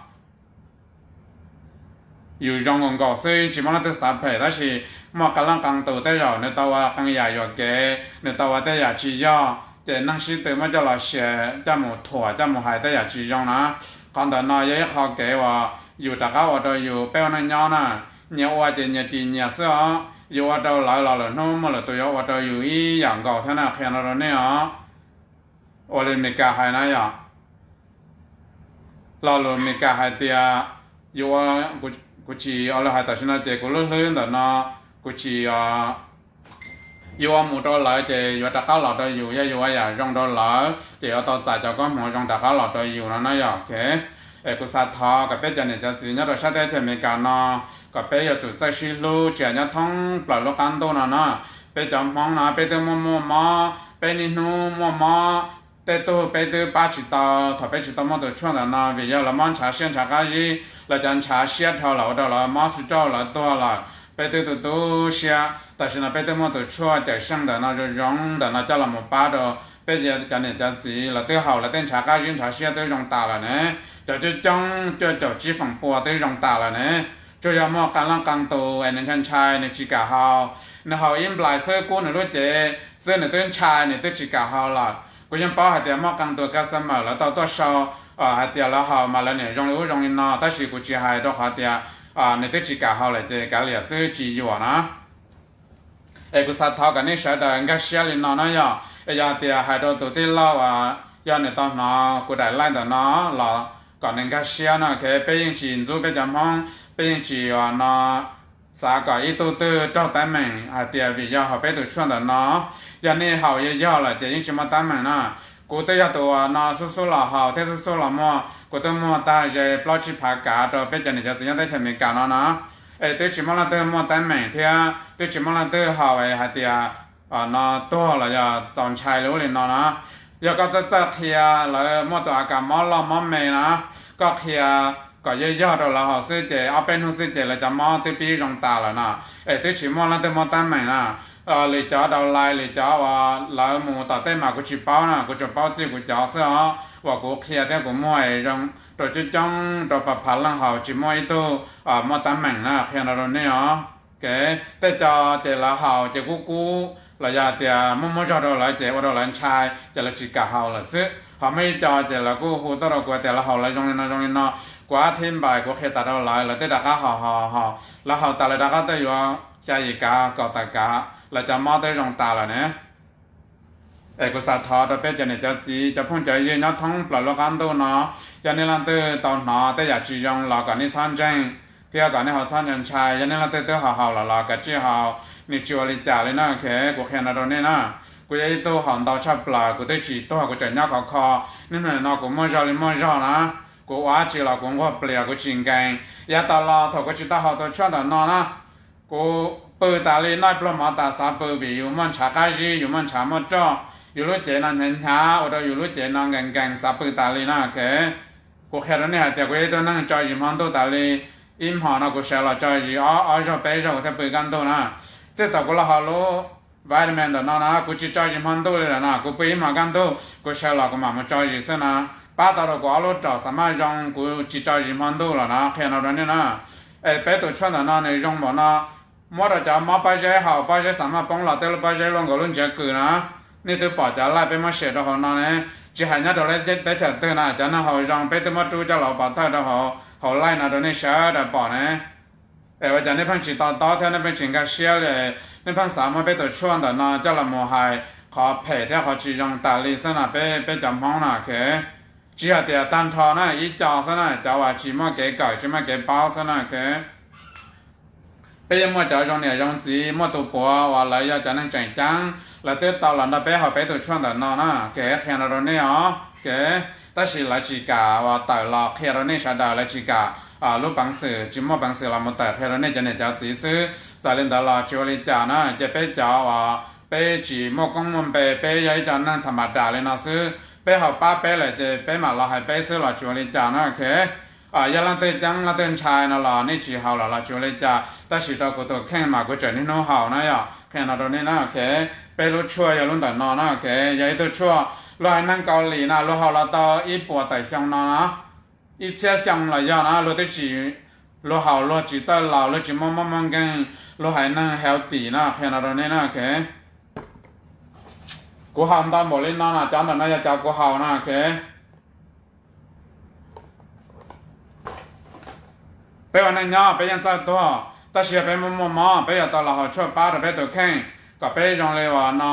yus zoo nkaus nkaus xwb, tsis muaj leej twg xav phem, tab sis muaj qee leej qee tus tej zaum nws tau ua qee yam yuam kev, nws tau ua tej yam tsis yog, ces neeg sib tw muab coj los share, coj mus thuam, coj mus hais tej yam tsis zoo na. Qhov ntawm no yog ib qho kev uas yus rov qab ua rau yus, peb ua neej nyob na, nyias ua ces nyias ris nyias xwb os. Yus ua rau lawv los lwm hnub muaj lwm tus yuav ua rau yus ib yam nkaus thiab na, qhia no rau nej os. Ua li Meskas hais na yom, lo lus Meskas hais tias, yus, kuv tsis ua li hais tam sim no ces kuv lub hlwb ntawm no, kuv tsis, yus ua mus rau lawv ces yuav rov qab los rau yus, yog yus ua yam zoo rau lawv ces yuav tau txais cov koob hmoov zoo rov qab los rau yus no na yom, ok. Es kuv xav thov kom peb cov niam cov txiv nyob rau sab teb chaws Amelikas no, kom peb yuav tsum txawj sib hlub, tsis hais nyob thoob plaws lub qab ntuj no na. Peb cov Hmoob no peb twb muaj muaj mob, peb niaj hnub muaj mob, tej tug peb twb pab tsis tau thaum peb tsis tau muaj tus tshuaj ntawm no, vim yog lawv mob ntshav siab ntshav qab zib, lawv cov ntshav siab dhau lawm ua rau lawv mob xwb rau lawv tuag lawm. Peb twb tu tu siab, tam sim no peb twb muaj tus tshuaj cawm seej ntawm no zoo zoo ntawm no coj los mus pab rau peb cov niam cov txiv, lawv twb haus lawv tej ntshav qab zib ntshav siab twb zoo tas lawm ne. Cov coob coob cuaj caum tsib feem pua twb zoo tas lawm ne. Tsuas yog muaj qee leej qee tus es nws ntshai ntshai nws tsis kam haus, nws haus ib nplais xwb kub nws lub cev xwb nws twb ntshai nws twb tsis kam haus lawm. Kuv yeej paub hais tias muaj qee tus customer lawv tau tuaj sau hais tias lawv haus mas lawv niam zoo li ub zoo li no, tab sis kuv tsis hais rau qhov tias nws twb tsis kam haus lawm ces kav liam xwb tsis yuam na. Es kuv xav thov kom nej sawv daws nkag siab li no na yog, es yog tias hais rau tus tij laug uas yog nws tau hnov kuv daim live ntawm no los kom nws nkag siab no, peb yeej tsis ntxub peb cov Hmoob, peb yeej tsis no xav kom ib tug twg raug teeb meem hais tias vim yog haus peb tus tshuaj ntawm no. Yog nej haus yog yog lawm ces yeej tsis muaj teeb meem na. Kuv twb yog tus uas no xub xub los haus thiab xub xub los muag, kuv twb muag tag ze plaub tsib phav kav rau peb cov niam cov txiv nyob teb chaws Amelikas no na. Es twb tsis muaj leej twg muaj teeb meem thiab twb tsis muaj leej twg haus es hais tias no tuag los yog txaus ntshai li ub li no na. Yog koj txawj txawj qhia lawv muaj tus a kas mob loj mob me na, koj qhia kom yog yog rau lawv haus xwb ces ob peb hnub xwb ces lawv cov mob twb pib zoo tas lawm na. Es twb tsis muaj leej twg muaj teeb meem na. Lwm cov daus lais lwm cov uas lawv mus tom tej mas kuv tsis paub na, kuv tsuas paub txij kuv cov xwb os, uas kuv qhia thiab kuv muag es zoo rau coob coob rau pab phav leej haus tsis muaj ib tug muaj teeb meem na, qhia no rau nej os. Tej co ces lawv haus ces kub kub los yog tias muaj muaj zog rau lawv ces ua rau lawv ntshai ces lawv tsis kam haus lawm xwb. Ho muaj ib co ces lawv kuj hu tuaj rau kuv tias lawv haus lawv zoo li no zoo li no. Kuv ab thib npais kuv qhia tas rau lawv, lawv twb rov qab haus haus haus, lawv haus tas lawv rov qab tuaj yuav xya yim kav kaum tawm kav, lawv cov mob twb zoo tas lawm ne. Es kuv xav thov rau peb cov niam cov txiv cov phooj cov ywg nyob thoob plaws lub qab ntuj no, yog nej leej twg tau hnov tej yam tsis zoo los kom nej txhob ntseeg thiab kom nej ho txhob ntshai ntshai. Yog nej leej twg twb haus haus lawm los kav tsij haus, nws tsis ua li cas li na. Kuv qhia no rau nej na, kuv yog ib tug haus ntau tshaj plaws, kuv twb tsis tuag kuv tseem nyob khov kho. Niaj hnub no kuv muaj zog li muaj zog na, kuv ua dab tsi los kuv nquag plias kuv tsis nkees. Yav tas los thaum kuv tsis tau haus tus tshuaj ntawm no na, kuv pw tas li noj pluag mov tas xav pw vim yus muaj ntshav qab zib, yus muaj ntshav muaj roj, yus lub cev no hnyav hnyav ua rau yus lub cev no nkees nkees xav pw tas li na. Kuv qhia rau nej hais tias kuv yog ib tug neeg tso zis hmo ntuj tas li, ib hmo no kuv sawv los tso zis ob ob zaug peb zaug kuv thiaj pw kaj ntug na. Txij thaum kuv los haus lub vitamin ntawm no na kuv tsis tso zis hmo ntuj li lawm na, kuv pw ib hmo kaj ntug kuv sawv los kuv mam mus tso zis xwb na. Pab tau rau kuv ob lub raum xav maj zoo, kuv tsis tso zis hmo ntuj lawm na, qhia no rau nej na. Es peb tus tshuaj ntawm no nws zoo npaum no, muab rau cov mob pob zeb haus, pob zeb xav maj poob los tej lub pob zeb luaj nkaus lub ntsiab kws na. Nej twb pom cov laij peb muab share rau hauv no ne, tsis hais nyob rau teb chaws twg na, cov neeg haus zoo peb twb muab rub coj los pov thawj rau hauv laij no rau nej sawv daws pom ne. Es ua cas nej pheej tsis to taub thiab nej pheej tsis nkag siab li, nej pheej xav muab peb tus tshuaj ntawm no coj los mus hais qhov phem thiab qhov tsis zoo tas li xwb na peb, peb cov Hmoob na. Tsis yog tias tag nrho na, ib co xwb na, cov uas tsis muaj kev kawm tsis muaj kev paub xwb na. Peb yeej muaj cov zoo niam zoo txiv muaj tus puav uas lawv yog cov neeg tseem ceeb, lawv twb tau los nrog peb haus peb tus tshuaj ntawm no na. Kev qhia no rau nej os, kev, tab sis lawv tsis kam uas tawm los qhia rau nej sawv daws, lawv tsis kam, lub peev xwm tsis muaj peev xwm los mus tawm qhia rau nej cov niam cov txiv xwb. Txawm li ntawd los tsis ua li cas na, ces peb cov uas peb tsis muaj koob muaj npe, peb yog ib co neeg tham ma das li no xwb, peb haus pab peb lawm ces peb mam los hais peb xwb los tsis ua li cas na. Yog leej twg ceeb leej twg ntshai no los nej tsis haus los los tsis ua li cas, tab sis rau kuv tus kheej mas kuv tseem niaj hnub haus na yom. Qhia no rau nej na, peb lub tshuaj yog lub ntawm no na. Yog ib tug tshuaj luag haiv neeg Kaus Lim na luag haus los tau ib puas tawm xyoo no na, ib txhiab xyoo los yog na, luag twb tsis, luag haus luag tsis txawj laus luag tsis muaj mob muaj nkeeg, luag haiv neeg healthy na. Qhia no rau nej na. Kuv haus ntau npaum li no na, cov ntawm no yog cov kuv haus na. Peb ua neej nyob peb yeej txawj tuag, tab sis yog peb muaj muaj mob peb yuav tau los haus tshuaj pab rau peb tus kheej kom peb zoo li uas no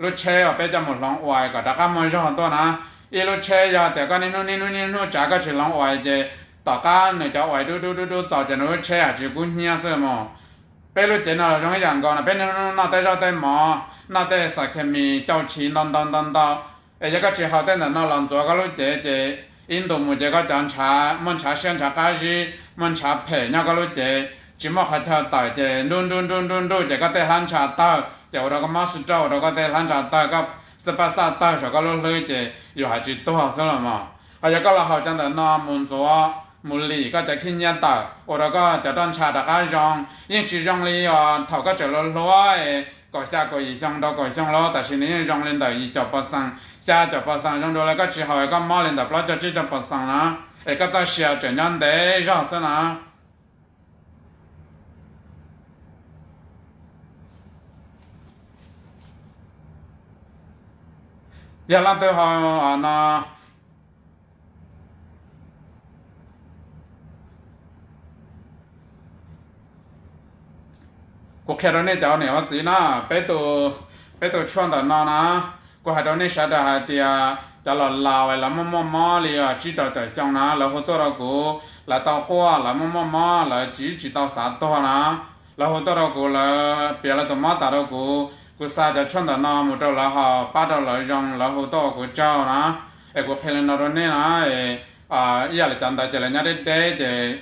lub tsheb uas peb coj mus hloov uas kom rov qab muaj zog tuaj na. Ib lub tsheb yog tias koj niaj hnub niaj hnub niaj hnub tsav koj tsis hloov uas ces tom qab nws cov uas dub dub dub dub txaus ces nws lub tsheb haj tsis kub hnyiab xwb mog. Peb lub cev no los zoo ib yam nkaus no, peb niaj hnub noj tej zaub tej mov, noj tej xas khes mis cau chiv ntau ntau ntau ntau. Es yog koj tsis haus tej ntawm no los ntxuav koj lub cev ces ib ntus mus ces koj cov ntshav, muaj ntshav siab ntshav qab zib, muaj ntshav phem nyob koj lub cev, tsis muaj qhov chaw tawm ces nruj nruj nruj nruj nruj ces koj tej hlab ntsha tawg ces ua rau koj mob stroke, ua rau koj tej hlab ntsha tawg, koj xwb paj xaj tawg saum koj lub hlwb ces yus haj tsis tuag xwb los mog. Ho yog koj los haus cov ntawm no mus ntxuav mus lim koj cov khib nyiab tawm ua rau koj cov roj ntsha rov qab zoo, yeej tsis zoo li os thaum koj tseem hluas hluas kaum xya kaum yim xyoo rau kaum xyoo los, tam sim no yeej zoo li ntawm yim caum pos xees, xya caum pos xees, zoo dua li koj tsis haus es koj mob li ntawm plaub caug tsib caug pos xees na, es koj txoj sia tseem nyob ntev zog xwb na. Yog leej twg haus no, Kuv qhia rau nej cov niam ua txiv na, peb tus, peb tus tshuaj ntawm no na, kuv hais rau nej sawv daws hais tias cov laus laus es lawv muaj muaj mob li tsib rau caum xyoo na, lawv hu tuaj rau kuv, lawv tau quaj, lawv muaj muaj mob, lawv tsis, tsis tau xav tuag na, lawv hu tuaj rau kuv, lawv piav lawv tus mob tas rau kuv, kuv xa cov tshuaj ntawm no mus rau lawv haus, pab rau lawv zoo, lawv hu tuaj ua kuv tsaug na. Es kuv qhia li no rau nej na, ib yam li cov ntawd ces lawv nyob deb deb ces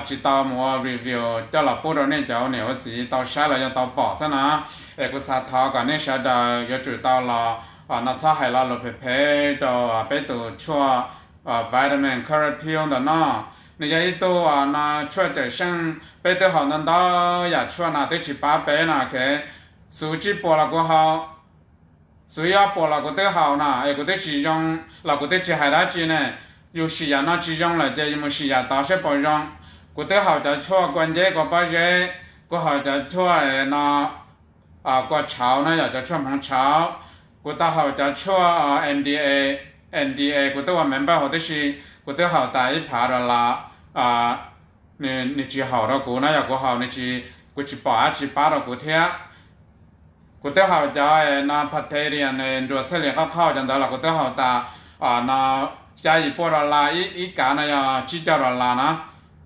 tsis tau mus ua review coj los pub rau nej cov niam ua txiv tau saib los yog tau pom xwb na. Es kuv xav thov kom nej sawv daws yuav tsum tau los no txhob hais lo lus phem phem rau peb tus tshuaj vitamin Color Pure ntawm no. Nws yog ib tug no tshuaj cawm seej, peb twb haus ntau ntau yam tshuaj no twb tsis pab peb no, ok. Xuv tsib puas los kuv haus, xuv ib ob puas los kuv twb haus na, es kuv twb tsis zoo los kuv twb tsis hais dab tsi ne. Yus sim yam no tsis zoo lawm ces yus mus sim yam tod seb puas zoo. Kuv twb haus cov tshuaj kua nceb kua pob zeb, kuv haus cov tshuaj no kua tshauv na, yog cov tshuaj hmoov tshauv, kuv tau haus cov tshuaj M D A, M D A kuv twb ua member huv tib si, kuv twb haus tas ib phav dollar, nws tsis haum rau kuv na, yog kuv haus nws tsis, kuv tsis pom dab tsi pab rau kuv thiab. Kuv twb haus cov no Palladium nruas txhaj li qauj qhauj cov ntawd los kuv twb haus tas no xya yim puas dollar, ib kav no yog tsib caug dollar na,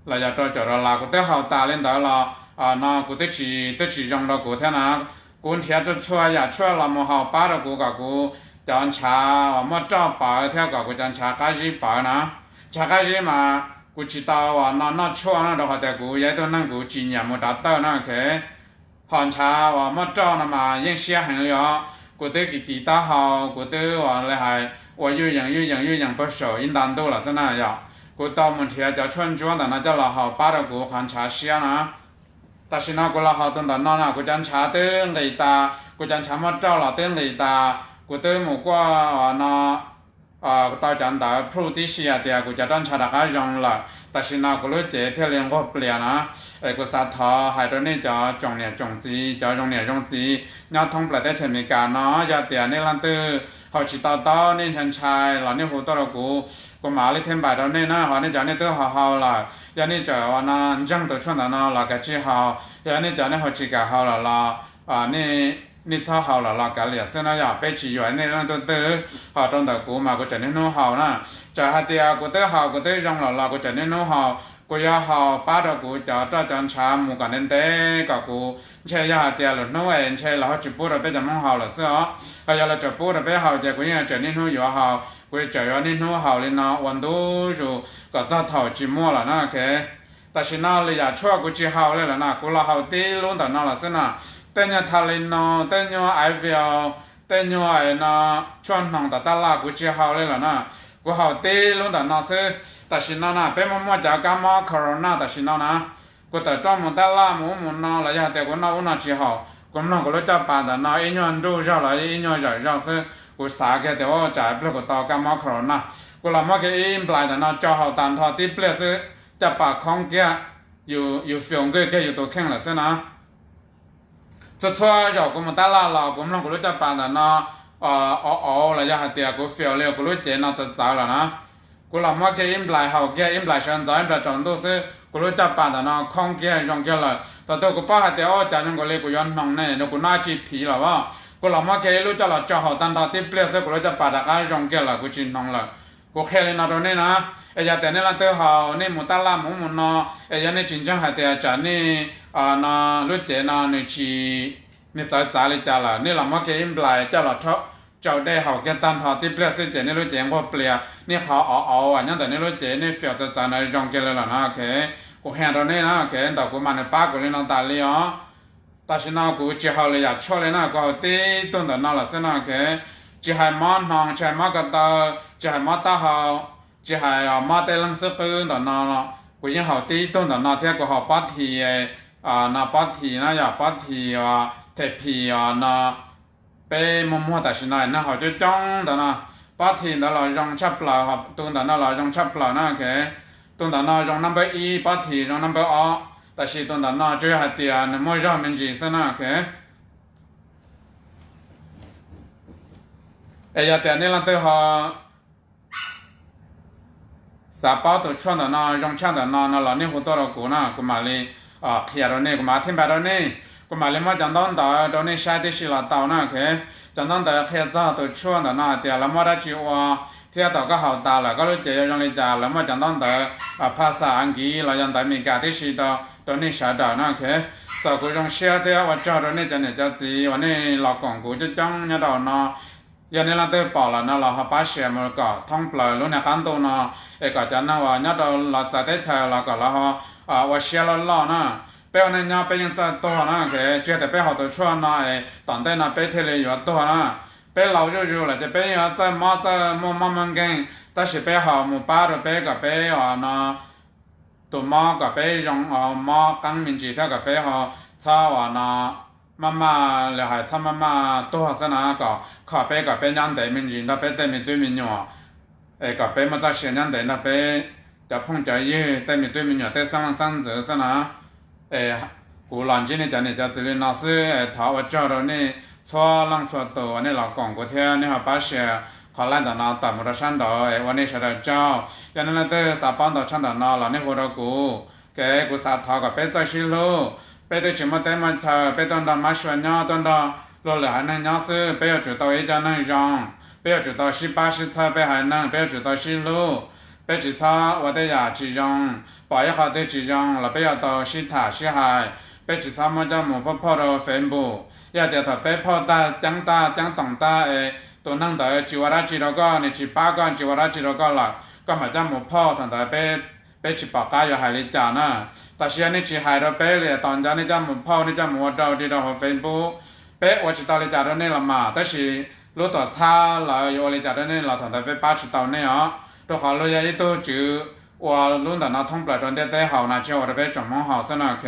los yog rau caum dollar, kuv twb haus tas li ntawd los no kuv twb tsis, twb tsis zoo rau kuv thiab na. Kuv nrhiav txhua txhua yam tshuaj los mus haus pab rau kuv kom kuv cov ntshav uas muaj roj pawv thiab kom kuv cov ntshav qab zib pawv na. Ntshav qab zib mas kuv tsis tau uas no noj tshuaj na, rau qhov tias kuv yog ib tug neeg kuv tsis nyiam mus doctor na, ok. Ho ntshav uas muaj roj no mas yeej siab heev li os. Kuv twb kis kis taub hau, kuv twb uas li hais ua yuj yees yuj yees yuj yees puag saum ib nta ntuj lawm xwb na yom. Kuv tau mus nrhiav cov tshuaj ntsuab ntawm no coj los haus pab rau kuv qhov ntshav siab na. Tam sim no kuv los haus tus ntawm no na, kuv cov ntshav twb nqis tas, kuv cov ntshav muaj roj los twb nqis tas, kuv twb mus kuaj uas no tau cov ntawv proof tib si hais tias kuv cov roj ntsha rov qab zoo lawm, tam sim no kuv lub cev thiaj li nquag plias na. Es kuv xav thov hais rau nej cov tsoom niam tsoom txiv, cov zoo niam zoo txiv nyob thoob plaws teb chaws Amelikas no, yog tias nej leej twg haus tsis tau taub, nej ntshai ntshai los nej hu tuaj rau kuv, kuv mam li theb npais rau nej na. Ho nej cov nej twb haus haus lawm, yog nej tseem uas no ntseeg tus tshuaj ntawm no los kav tsij haus, yog nej cov nej haus tsis kam haus lawm los nej txhob haus lawm los kav liam xwb na yom. Peb tsis yuam nej leej twg twg, ho rau ntawm kuv mas kuv tseem niaj hnub haus na. Txawm hais tias kuv twb haus kuv twb zoo lawm los kuv tseem niaj hnub haus. Kuv yuav haus pab rau kuv cov roj cov ntshav mus kom ntev ntev kom kuv ntshe yog hais tias lwm hnub es ntshe lawv ho tsis pub rau peb cov Hmoob haus lawm xwb os. Ho yog lawv tseem pub rau peb haus ces kuv yeej tseem niaj hnub yuav haus, kuv tseem yuav niaj hnub haus li no ua ntu zus kom txog thaum tsis muaj lawm na, ok. Tam sim no lwm yam tshuaj kuv tsis haus li lawm na, kuv los haus tib lub ntawm no lawm xwb na. Tej nyuag Tylenol, tej nyuag Advil, tej nyuag no tshuaj hnoos tom taj laj kuv tsis haus li lawm na. Kuv haus tib lub ntawm no xwb. Tam sim no na peb muaj muaj cov kab mob corona tam sim no na, kuv tawm rooj mus taj laj mus ub mus no los yog hais tias kuv noj ub no tsis haum, kuv mloog kuv lub caj pas ntawm no ib nyuag nruj zog los ib nyuag zawm zog xwb, kuv xav kiag tias ua tsam pliag kuv tau kab mob corona. Kuv los muab kiag ib nplais ntawm no tso haus tag nrho tib pliag xwb, caj pas khoob kiag, yus feel good kiag yus tus kheej lawm xwb na. Txhua txhua zaus kuv mus taj laj los kuv mloog kuv lub caj pas ntawm no auv auv los yog hais tias kuv feel li kuv lub cev no txawv txawv lawm na. Kuv los muab kiag ib nplais haus kiag ib nplais sawv ntxov ib nplais tsaus ntuj xwb kuv lub caj pas ntawm no khoob kiag zoo kiag lawm. Thaum twg kuv paub hais tias ua cas zoo nkaus li kuv yuav hnoos ne, kuv noj dab tsi phiv lawm as, kuv los muab kiag ib lub coj los tso haus tag nrho tib pliag xwb kuv lub caj pas rov qab zoo kiag lawm kuv tsis hnoos lawm. Kuv qhia li no rau nej na, es yog tias nej leej twg haus nej mus taj laj mus ub mus no, es yog nej tsis ntseeg hais tias tsam nej no lub cev no nws tsis, nws txawv txav li cas lawm, nej los muab kiag ib nplais coj los tsau dej haus kiag tag nrho tib pliag xwb ces nej lub cev nquag plias, nej qhov auv auv nyob ntawm nej lub cev nej feel txawv txawv na zoo kiag li lawm na, ok. Kuv qhia rau nej na, ok, ntawm kuv mas nws pab kuv li no tas li os. Tam sim no kuv tsis haus lwm yam tshuaj li na, kuv haus tib tug ntawm no lawm xwb no, ok. Tsis hais mob hnoos, tsis hais mob ko taw, tsis hais mob taub hau, tsis hais mob tej leeg xwb qwb ntawm no, kuv yeej haus tib tug ntawm no thiab kuv haus pob thim no, pob thim na yog pob thim them phim os no, peb muaj muag tam sim no nej haus coob coob ntawm no. Pob thim ntawd los zoo tshaj plaws, tus ntawm no los zoo tshaj plaws na, ok. Tus ntawm no zoo number ib, pob thim zoo number ob, tab sis tus ntawm no tsuas yog hais tias nws muaj zog me ntsis xwb na, ok. Es yog tias nej leej twg ho xav paub tus tshuaj ntawm no zoo tshaj ntawm no no los nej hu tuaj rau kuv na, kuv mam li qhia rau nej, kuv mam thiaj npaj rau nej. Kuv mam li muab cov ntaub ntawv rau nej saib tib si los tau na, ok. Cov ntaub ntawv qhia txog tus tshuaj ntawm no hais tias lawv muab dab tsi ua, thiab thaum koj haus tas lawm koj lub cev yuav zoo li cas, lawv muaj cov ntaub ntawv phas xas Askiv los yog ntawv Amelikas tib si rau, rau nej sawv daws na, ok. Xav kuv zoo siab thiab ua tsaug rau nej cov niam cov txiv uas nej los koom kuv coob coob nyob rau no. Yog nej leej twg pom lawm no los ho pab share mus kom thoob plaws lub niag qab ntuj no, es kom cov neeg uas nyob rau los txawv teb chaws los kom lawv ho ua siab loj loj na. Peb ua neej nyob peb yeej txawj tuag na, ok. Tsis yog tias peb haus tus tshuaj no es tom ntej no peb thiaj li yuav tuag na. Peb laus zuj zus lawm ces peb yeej yuav txawj mob txawj muaj mob muaj nkeeg, tab sis peb haus mus pab rau peb kom peb uas no tus mob kom peb zoo, mob qeeb me ntsis thiab kom peb ho txhob uas no maj maj li hais txhob maj maj tuag xwb na, kom kho peb kom peb nyob ntev me ntsis nrog peb tej me tub me nyuam, es kom peb muaj txoj sia nyob ntev nrog peb cov phooj cov ywg tej me tub me nyuam tej xeeb leej xeeb ntxwv xwb na. Es kuv los ntsib nej cov niam cov txiv li no xwb es thov ua tsaug rau nej txhua leej txhua tus uas nej los koom kuv thiab nej ho pab share qhov live ntawm no tawm mus rau sab nraud es ua nej sawv daws tsaug. Yog nej leej twg xav paub ntau tshaj ntawm no los nej hu rau kuv, kev kuv xav thov kom peb txawj sib hlub. Peb twb tsis muaj teb muaj chaw, peb tuaj nrog mab sua nyob, tuaj nrog luag lwm haiv neeg nyob xwb, peb yuav tsum tau ib co neeg zoo. Peb yuav tsum tau sib pab sib txhawb peb haiv neeg, peb yuav tsum tau sib hlub. Peb tsis txhob ua tej yam tsis zoo, pom ib qho twg tsis zoo los peb yuav tau sib tham sib hais. Peb tsis txhob muab coj mus phauj phauj rau Facebook. Yog tias thaum peb phauj tag ceeb tag ceeb toom tag es tus neeg ntawd tsis ua dab tsi rau koj, nws tsis pab koj, tsis ua dab tsi rau koj lawm, koj mam coj mus phauj, thaum ntawd peb, peb tsis pom qab yuav hais li cas na. Tab sis yog nej tsis hais rau peb li, tos nco nej coj mus phauj, nej coj mus ua rau ris rau hauv Facebook, peb ua tsis tau li cas rau nej los mas, tab sis lub tuam txhab lawv yuav ua li cas rau nej los thaum ntawd peb pab tsis tau nej os. Rau qhov luag yog ib tug tswv ua lub ntawm no thoob plaws rau ntiaj teb haus na, tsis yog ua rau peb tsoom Hmoob haus xwb no, ok.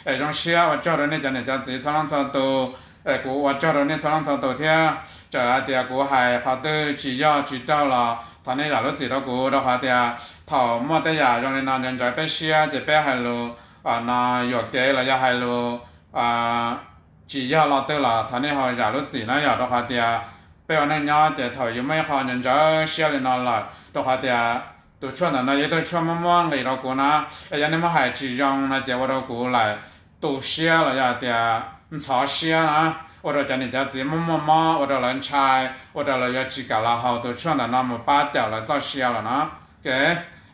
Es zoo siab ua tsaug rau nej cov niam cov txiv txhua leej txhua tus, es kuv ua tsaug rau nej txhua leej txhua tus thiab. Txawm hais tias kuv hais qhov twg tsis yog tsis raug los thov nej zam lub txim rau kuv, rau qhov tias thaum muaj tej yam zoo li no ntawd ntawd peb siab ces peb hais lus no yuam kev los yog hais lus tsis yog lo twg los thov nej ho zam lub txim na yom, rau qhov tias peb ua neej nyob ces thaum yus muaj ib qho ntawd ntawd siab li no lawm, rau qhov tias tus tshuaj ntawm no yog ib tug tshuaj muaj muaj nqis rau kuv na, es yog nej muab hais tsis zoo no ces ua rau kuv lam tu siab los yog tias ntxhov siab na, ua rau cov niam cov txiv muaj muaj mob, ua rau lawv ntshai, ua rau lawv yuav tsis kam los haus tus tshuaj ntawm no mus pab cawm lawv txoj sia lawm na. Ok,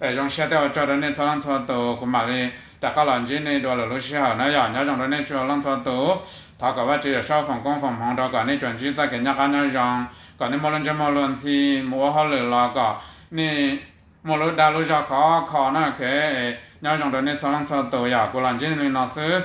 es zoo siab thiab ua tsaug rau nej txhua leej txhua tus, kuv mam li rov qab los ntsib nej dua lwm lub sij hawm na yom. Nyob zoo rau nej txhua leej txhua tus, thov kom Vajtswv Yawmsaub foom koob foom hmoov rau kom nej tsuas ntsib txoj kev noj qab nyob zoo, kom nej muaj lub ntsej muag luag ntxhi, mus ua hauj lwm los kom nej muaj lub dag lub zog khov kho na, ok. Nyob zoo rau nej txhua leej txhua tus, yog kuv los ntsib nej li no xwb.